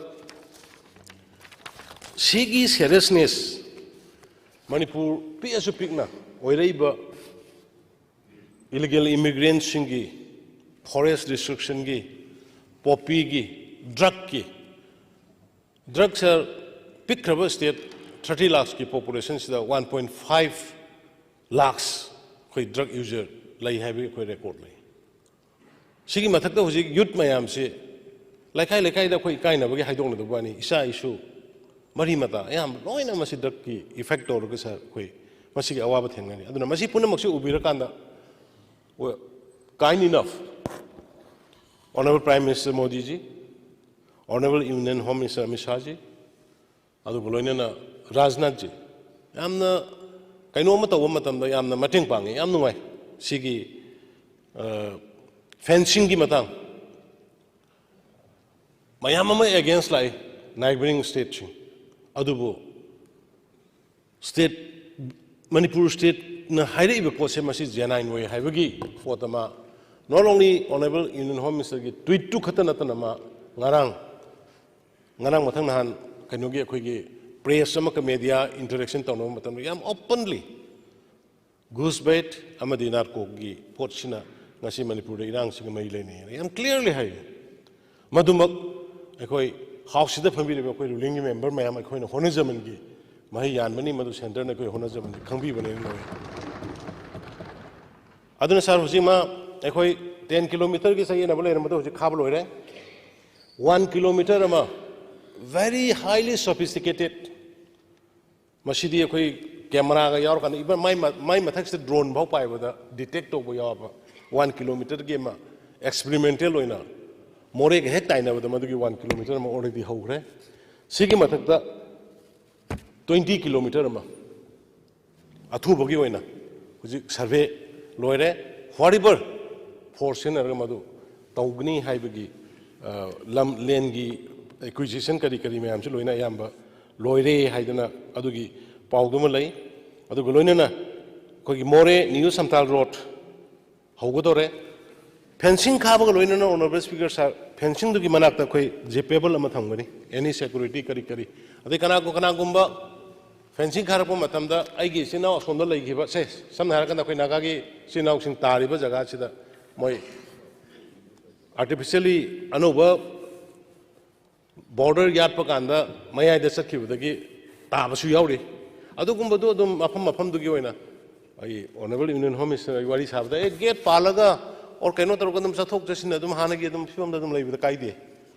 ꯁꯤꯒꯤ seriousness, ꯃꯅꯤꯄꯨꯔ ꯄꯤꯛꯑꯁꯨ ꯄꯤꯛꯅ ꯑꯣꯏꯔꯛꯏꯕ illegal immigrantꯁꯤꯡꯒꯤ, forest destructionꯒꯤ, poppyꯒꯤ, ꯗ꯭ꯔꯛꯀꯤ, ꯗ꯭ꯔꯛ ꯁꯥꯔ, ꯄꯤꯛꯈ꯭ꯔꯕ ꯁ꯭ꯇꯦꯠ ꯊꯥꯔꯇꯤ ꯂꯥꯛꯁꯀꯤ ꯄꯣꯄꯨꯂꯦꯁꯟꯁꯤꯗ ꯋꯥꯟ ꯄꯣꯏꯟ ꯐꯥꯏꯚ ꯂꯥꯛꯁ ꯑꯩꯈꯣꯏ ꯗ꯭ꯔꯛ ꯌꯨꯖꯔ ꯂꯩ ꯍꯥꯏꯕꯒꯤ ꯑꯩꯈꯣꯏ ꯔꯦꯀꯣꯔꯗ ꯂꯩ꯫ ꯁꯤꯒꯤ ꯃꯊꯛꯇ ꯍꯧꯖꯤꯛ ꯌꯨꯠ ꯃꯌꯥꯝꯁꯤ ꯂꯩꯀꯥꯏ ꯂꯩꯀꯥꯏꯗ ꯑꯩꯈꯣꯏ ꯏꯀꯥꯏꯅꯕꯒꯤ ꯍꯥꯏꯗꯣꯛꯅꯗꯕ ꯋꯥꯅꯤ, ꯏꯆꯥ ꯏꯁꯨ, ꯃꯔꯤ ꯃꯇꯥ ꯑꯌꯥꯝꯕ ꯂꯣꯏꯅ ꯃꯁꯤ ꯗ꯭ꯔꯛꯀꯤ ꯏꯐꯦꯛ ꯇꯧꯔꯒ ꯁꯥꯔ ꯑꯩꯈꯣꯏ ꯃꯁꯤꯒꯤ ꯑꯋꯥꯕ ꯊꯦꯡꯅꯔꯤ꯫ ꯑꯗꯨꯅ ꯃꯁꯤ ꯄꯨꯝꯅꯃꯛꯁꯤ ꯎꯕꯤꯔꯀꯥꯟꯗ, kind enough, Honourable Prime Minister ꯃꯣꯗꯤꯖꯤ, Honourable Union Home Minister Amit ꯁꯥꯍꯖꯤ, ꯑꯗꯨꯒ ꯂꯣꯏꯅꯅ ꯔꯥꯖꯅꯥꯊꯖꯤ, ꯌꯥꯝꯅ ꯀꯩꯅꯣꯝꯃ ꯇꯧꯕ ꯃꯇꯝꯗ ꯌꯥꯝꯅ ꯃꯇꯦꯡ ꯄꯥꯡꯉꯤ, ꯌꯥꯝ ꯅꯨꯡꯉꯥꯏ꯫ ꯁꯤꯒꯤ, ꯑ, ꯐꯦꯟꯁꯤꯡꯒꯤ ꯃꯇꯥꯡ ꯃꯌꯥꯝ ꯑꯃ ꯑꯦꯒꯦꯟꯁ ꯂꯥꯛꯏ ꯅꯥꯏꯕꯔꯤꯡ ꯁ꯭ꯇꯦꯠꯁꯤꯡ, ꯑꯗꯨꯕꯨ ꯁ꯭ꯇꯦꯠ, ꯃꯅꯤꯄꯨꯔ ꯁ꯭ꯇꯦꯠꯅ ꯍꯥꯏꯔꯛꯏꯕ ꯄꯣꯠꯁꯦ ꯃꯁꯤ ꯖꯦꯅꯥꯏꯟ ꯑꯣꯏ ꯍꯥꯏꯕꯒꯤ ꯄꯣꯠ ꯑꯃ, not only Honourable Union Home Ministerꯒꯤ ꯇ꯭ꯋꯤꯠꯇꯨ ꯈꯛꯇ ꯅꯠꯇꯅ, ꯃꯥ ꯉꯔꯥꯡ, ꯉꯔꯥꯡ ꯃꯊꯪ ꯅꯍꯥꯟ ꯀꯩꯅꯣꯒꯤ ꯑꯩꯈꯣꯏꯒꯤ ꯄ꯭ꯔꯦꯁ ꯑꯃꯒ ꯃꯦꯗꯤꯌꯥ ꯏꯟꯇꯔꯦꯛꯁꯟ ꯇꯧꯅꯕ ꯃꯇꯝꯗ ꯌꯥꯝ ꯑꯣꯄꯟꯂꯤ ꯒꯨꯁ ꯕꯦꯠ ꯑꯃꯗꯤ ꯅꯥꯔꯀꯣꯒꯤ ꯄꯣꯠꯁꯤꯅ ꯉꯁꯤ ꯃꯅꯤꯄꯨꯔꯗ ꯏꯔꯥꯡꯁꯤꯒ ꯃꯔꯤ ꯂꯩꯅꯩ ꯍꯥꯏꯅ ꯌꯥꯝ ꯀ꯭ꯂꯤꯌꯔꯂꯤ ꯍꯥꯏ꯫ ꯃꯗꯨꯃꯛ ꯑꯩꯈꯣꯏ ꯍꯥꯎꯁꯁꯤꯗ ꯐꯝꯕꯤꯔꯤꯕ ꯑꯩꯈꯣꯏ ꯔꯨꯂꯤꯡꯒꯤ ꯃꯦꯝꯕꯔ ꯃꯌꯥꯝ ꯑꯩꯈꯣꯏꯅ ꯍꯣꯠꯅꯖꯃꯟꯒꯤ ꯃꯍꯩ ꯌꯥꯟꯕꯅꯤ, ꯃꯗꯨ ꯁꯦꯟꯇꯔꯅ ꯑꯩꯈꯣꯏ ꯍꯣꯠꯅꯖꯃꯟꯒꯤ ꯈꯪꯕꯤꯕꯅꯦꯅ ꯂꯧꯏ꯫ ꯑꯗꯨꯅ ꯁꯥꯔ, ꯍꯧꯖꯤꯛ ꯃꯥ ꯑꯩꯈꯣꯏ ꯇꯦꯟ ꯀꯤꯂꯣꯃꯤꯇꯔꯒꯤ ꯆꯌꯦꯠꯅꯕ ꯂꯩꯔꯝꯕꯗꯣ ꯍꯧꯖꯤꯛ ꯈꯥꯕ ꯂꯣꯏꯔꯦ꯫ ꯋꯥꯟ ꯀꯤꯂꯣꯃꯤꯇꯔ ꯑꯃ very highly sophisticated, ꯃꯁꯤꯗꯤ ꯑꯩꯈꯣꯏ ꯀꯦꯃꯦꯔꯥꯒ ꯌꯥꯎꯔꯀꯥꯟꯗ, ꯏꯚꯟ ꯃꯥꯏ ꯃ-, ꯃꯥꯏ ꯃꯊꯛꯁꯤꯗ ꯗ꯭ꯔꯣꯟ ꯐꯥꯎ ꯄꯥꯏꯕꯗ ꯗꯤꯇꯦꯛ ꯇꯧꯕ ꯌꯥꯎꯔꯕ ꯋꯥꯟ ꯀꯤꯂꯣꯃꯤꯇꯔꯒꯤ ꯑꯃ ꯑꯦꯛꯁꯄꯤꯔꯤꯃꯦꯟꯇꯦꯜ ꯑꯣꯏꯅ ꯃꯣꯔꯦꯒ ꯍꯦꯛ ꯇꯥꯏꯅꯕꯗ ꯃꯗꯨꯒꯤ ꯋꯥꯟ ꯀꯤꯂꯣꯃꯤꯇꯔ ꯑꯃ ꯑꯣꯜꯔꯦꯗꯤ ꯍꯧꯈ꯭ꯔꯦ꯫ ꯁꯤꯒꯤ ꯃꯊꯛꯇ ꯇ꯭ꯋꯦꯟꯇꯤ ꯀꯤꯂꯣꯃꯤꯇꯔ ꯑꯃ ꯑꯊꯨꯕꯒꯤ ꯑꯣꯏꯅ ꯍꯧꯖꯤꯛ ꯁꯔꯚꯦ ꯂꯣꯏꯔꯦ꯫ ꯋꯥꯔꯤꯕꯔ ꯐꯣꯔꯁ ꯁꯤꯖꯤꯟꯅꯔꯒ ꯃꯗꯨ ꯇꯧꯒꯅꯤ ꯍꯥꯏꯕꯒꯤ, ꯑ, ꯂꯝ, ꯂꯦꯟꯒꯤ ꯑꯦꯀ꯭ꯋꯤꯖꯤꯁꯟ ꯀꯔꯤ ꯀꯔꯤ ꯃꯌꯥꯝꯁꯨ ꯂꯣꯏꯅ ꯑꯌꯥꯝꯕ ꯂꯣꯏꯔꯦ ꯍꯥꯏꯗꯅ ꯑꯗꯨꯒꯤ ꯄꯥꯎꯗꯨꯃ ꯂꯩ꯫ ꯑꯗꯨꯒ ꯂꯣꯏꯅꯅ ꯑꯩꯈꯣꯏꯒꯤ ꯃꯣꯔꯦ ꯅ꯭ꯌꯨ ꯁꯝꯇꯥꯜ ꯔꯣꯗ ꯍꯧꯒꯗꯧꯔꯦ꯫ ꯐꯦꯟꯁꯤꯡ ꯈꯥꯕꯒ ꯂꯣꯏꯅꯅ, Honourable Speaker ꯁꯥꯔ, ꯐꯦꯟꯁꯤꯡꯗꯨꯒꯤ ꯃꯅꯥꯛꯇ ꯑꯩꯈꯣꯏ ꯖꯤꯄꯦꯕꯜ ꯑꯃ ꯊꯝꯒꯅꯤ, ꯑꯦꯅꯤ ꯁꯦꯀ꯭ꯌꯨꯔꯤꯇꯤ ꯀꯔꯤ ꯀꯔꯤ, ꯑꯗꯩ ꯀꯅꯥꯒꯨꯝ-, ꯀꯅꯥꯒꯨꯝꯕ ꯐꯦꯟꯁꯤꯡ ꯈꯥꯔꯛꯄ ꯃꯇꯝꯗ ꯑꯩꯒꯤ ꯏꯆꯤꯟ ꯏꯅꯥꯎ ꯑꯁꯣꯝꯗ ꯂꯩꯈꯤꯕ, ꯁꯦ, ꯁꯝꯅ ꯍꯥꯏꯔꯀꯥꯟꯗ ꯑꯩꯈꯣꯏ ꯅꯥꯒꯥꯒꯤ ꯏꯆꯤꯟ ꯏꯅꯥꯎꯁꯤꯡ ꯇꯥꯔꯤꯕ ꯖꯒꯥꯁꯤꯗ ꯃꯣꯏ ꯑꯥꯔꯇꯤꯐꯤꯁꯤꯌꯦꯜꯂꯤ ꯑꯅꯧꯕ ꯕꯣꯔꯗꯔ ꯌꯥꯠꯄ ꯀꯥꯟꯗ ꯃꯌꯥꯏꯗ ꯆꯠꯈꯤꯕꯗꯒꯤ ꯇꯥꯕꯁꯨ ꯌꯥꯎꯔꯤ꯫ ꯑꯗꯨꯒꯨꯝꯕꯗꯣ ꯑꯗꯨꯝ ꯃꯐꯝ ꯃꯐꯝꯗꯨꯒꯤ ꯑꯣꯏꯅ ꯑꯩ ꯑꯣꯅꯔꯦꯕꯜ ꯌꯨꯅꯤꯌꯟ ꯍꯣꯝ ꯃꯤꯅꯤꯁꯇꯔ ꯑꯩ ꯋꯥꯔꯤ ꯁꯥꯕꯗ, "ꯑꯦ, ꯒꯦꯠ ꯄꯥꯜꯂꯒ ꯑꯣꯔ ꯀꯩꯅꯣ ꯇꯧꯔꯒ ꯑꯗꯨꯝ ꯆꯠꯊꯣꯛ ꯆꯠꯁꯤꯟ ꯑꯗꯨꯝ ꯍꯥꯟꯅꯒꯤ ꯑꯗꯨꯝ ꯐꯤꯕꯝꯗ ꯑꯗꯨꯝ ꯂꯩꯕꯗ ꯀꯥꯏꯗꯦ"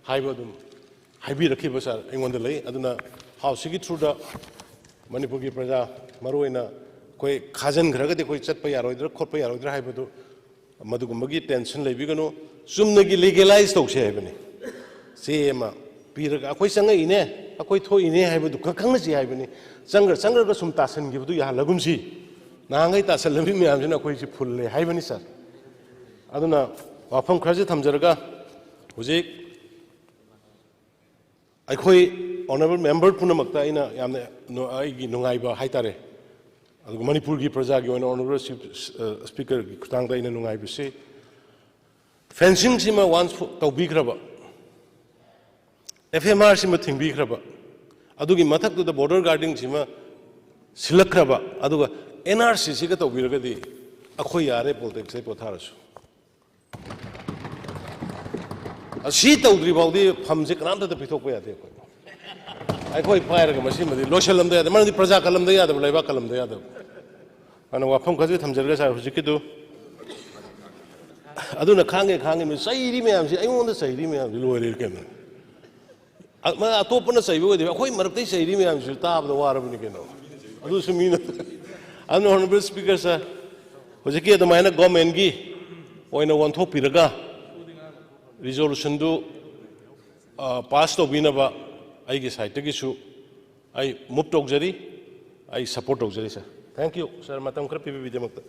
ꯍꯥꯏꯕ ꯑꯗꯨꯝ ꯍꯥꯏꯕꯤꯔꯛꯈꯤꯕ, ꯁꯥꯔ, ꯑꯩꯉꯣꯟꯗ ꯂꯩ꯫ ꯑꯗꯨꯅ ꯍꯥꯎꯁꯁꯤꯒꯤ ꯊ꯭ꯔꯨꯗ ꯃꯅꯤꯄꯨꯔꯒꯤ ꯄ꯭ꯔꯖꯥ, ꯃꯔꯨꯑꯣꯏꯅ ꯑꯩꯈꯣꯏ ꯈꯥꯖꯤꯟꯈ꯭ꯔꯒꯗꯤ ꯑꯩꯈꯣꯏ ꯆꯠꯄ ꯌꯥꯔꯣꯏꯗ꯭ꯔꯥ ꯈꯣꯠꯄ ꯌꯥꯔꯣꯏꯗ꯭ꯔꯥ ꯍꯥꯏꯕꯗꯨ, ꯃꯗꯨꯒꯨꯝꯕꯒꯤ ꯇꯦꯟꯁꯟ ꯂꯩꯕꯤꯒꯅꯨ꯫ ꯆꯨꯝꯅꯒꯤ ꯂꯤꯒꯦꯂꯥꯏꯁ ꯇꯧꯁꯦ ꯍꯥꯏꯕꯅꯤ꯫ ꯆꯦ ꯑꯃ ꯄꯤꯔꯒ ꯑꯩꯈꯣꯏ ꯆꯪꯉꯛꯏꯅꯦ, ꯑꯩꯈꯣꯏ ꯊꯣꯛꯏꯅꯦ ꯍꯥꯏꯕꯗꯨ ꯈꯛ ꯈꯪꯅꯁꯤ ꯍꯥꯏꯕꯅꯤ꯫ ꯆꯪꯈ꯭ꯔ ꯆꯪꯈ꯭ꯔꯒ ꯁꯨꯝ ꯇꯥꯁꯟꯈꯤꯕꯗꯨ ꯌꯥꯍꯜꯂꯒꯨꯝꯁꯤ꯫ ꯅꯍꯥꯟꯈꯩ ꯇꯥꯁꯜꯂꯝꯃꯤ ꯃꯌꯥꯝꯁꯤꯅ ꯑꯩꯈꯣꯏꯁꯤ ꯐꯨꯜꯂꯦ ꯍꯥꯏꯕꯅꯤ, ꯁꯥꯔ꯫ ꯑꯗꯨꯅ ꯋꯥꯐꯝ ꯈꯔꯁꯤ ꯊꯝꯖꯔꯒ, ꯍꯧꯖꯤꯛ ꯑꯩꯈꯣꯏ ꯑꯣꯅꯔꯦꯕꯜ ꯃꯦꯝꯕꯔ ꯄꯨꯝꯅꯃꯛꯇ ꯑꯩꯅ ꯌꯥꯝꯅ ꯅꯨ-, ꯑꯩꯒꯤ ꯅꯨꯡꯉꯥꯏꯕ ꯍꯥꯏꯇꯥꯔꯦ, ꯑꯗꯨꯒ ꯃꯅꯤꯄꯨꯔꯒꯤ ꯄ꯭ꯔꯖꯥꯒꯤ ꯑꯣꯏꯅ ꯑꯣꯅꯔꯦꯕꯜ ꯁ꯭ꯄꯤꯀꯔꯒꯤ ꯈꯨꯠꯊꯥꯡꯗ ꯑꯩꯅ ꯅꯨꯡꯉꯥꯏꯕꯁꯤ, ꯐꯦꯟꯁꯤꯡꯁꯤꯃ ꯋꯥꯟꯁ ꯇꯧꯕꯤꯈ꯭ꯔꯕ, ꯑꯦꯐ ꯑꯦꯝ ꯑꯥꯔꯁꯤꯃ ꯊꯤꯡꯕꯤꯈ꯭ꯔꯕ, ꯑꯗꯨꯒꯤ ꯃꯊꯛꯇꯨꯗ ꯕꯣꯔꯗꯔ ꯒꯥꯔꯗꯤꯡꯁꯤꯃ ꯁꯤꯜꯂꯛꯈ꯭ꯔꯕ, ꯑꯗꯨꯒ ꯑꯦꯟ ꯑꯥꯔ ꯁꯤꯁꯤꯒ ꯇꯧꯕꯤꯔꯒꯗꯤ ꯑꯩꯈꯣꯏ ꯌꯥꯔꯦ ꯄꯣꯂꯤꯇꯤꯛꯁꯇꯩ ꯄꯣꯊꯥꯔꯁꯨ꯫ ꯑꯁꯤ ꯇꯧꯗ꯭ꯔꯤ ꯐꯥꯎꯗꯤ ꯐꯝꯁꯦ ꯀꯅꯥꯝꯇꯗ ꯄꯤꯊꯣꯛꯄ ꯌꯥꯗꯦ ꯑꯩꯈꯣꯏ꯫ ꯑꯩꯈꯣꯏ ꯄꯥꯏꯔꯒ ꯃꯁꯤꯃꯗꯤ ꯂꯣꯏꯁꯤꯜꯂꯝꯗ ꯌꯥꯗꯦ, ꯃꯔꯝꯗꯤ ꯄ꯭ꯔꯖꯥ ꯀꯜꯂꯝꯗ ꯌꯥꯗꯕ, ꯂꯩꯕꯥꯛ ꯀꯜꯂꯝꯗ ꯌꯥꯗꯕ꯫ ꯑꯗꯨꯅ ꯋꯥꯐꯝ ꯈꯔꯁꯨ ꯊꯝꯖꯔꯒ, ꯁꯥꯔ, ꯍꯧꯖꯤꯛꯀꯤꯗꯨ꯫ ꯑꯗꯨꯅ ꯈꯥꯡꯉꯦ, ꯈꯥꯡꯉꯦ, ꯆꯩꯔꯤ ꯃꯌꯥꯝꯁꯤ, ꯑꯩꯉꯣꯟꯗ ꯆꯩꯔꯤ ꯃꯌꯥꯝꯁꯤ ꯂꯣꯏꯔꯦ ꯀꯩꯅꯣ꯫ ꯑ-, ꯃ-, ꯑꯇꯣꯞꯄꯅ ꯆꯩꯕ ꯑꯣꯏꯗꯦ, ꯑꯩꯈꯣꯏ ꯃꯔꯛꯇꯩ ꯆꯩꯔꯤ ꯃꯌꯥꯝꯁꯤꯁꯨ ꯇꯥꯕꯗ ꯋꯥꯔꯕꯅꯤ ꯀꯩꯅꯣ꯫ ꯑꯗꯨꯁꯨ ꯃꯤꯅ꯫ ꯑꯗꯨꯅ, ꯑꯣꯅꯔꯦꯕꯜ ꯁ꯭ꯄꯤꯀꯔ ꯁꯥꯔ, ꯍꯧꯖꯤꯛꯀꯤ ꯑꯗꯨꯃꯥꯏꯅ ꯒꯣꯔꯃꯦꯟꯒꯤ ꯑꯣꯏꯅ ꯑꯣꯟꯊꯣꯛꯄꯤꯔꯒ ꯔꯤꯖꯣꯂꯨꯁꯟꯗꯨ, ꯑ, ꯄꯥꯁ ꯇꯧꯕꯤꯅꯕ ꯑꯩꯒꯤ ꯁꯥꯏꯠꯇꯒꯤꯁꯨ ꯑꯩ ꯃꯨꯚ ꯇꯧꯖꯔꯤ, ꯑꯩ ꯁꯄꯣꯔꯠ ꯇꯧꯖꯔꯤ, ꯁꯥꯔ꯫ Thank you, ꯁꯥꯔ, ꯃꯇꯝ ꯈꯔ ꯄꯤꯕꯤꯕꯒꯤꯗꯃꯛꯇ꯫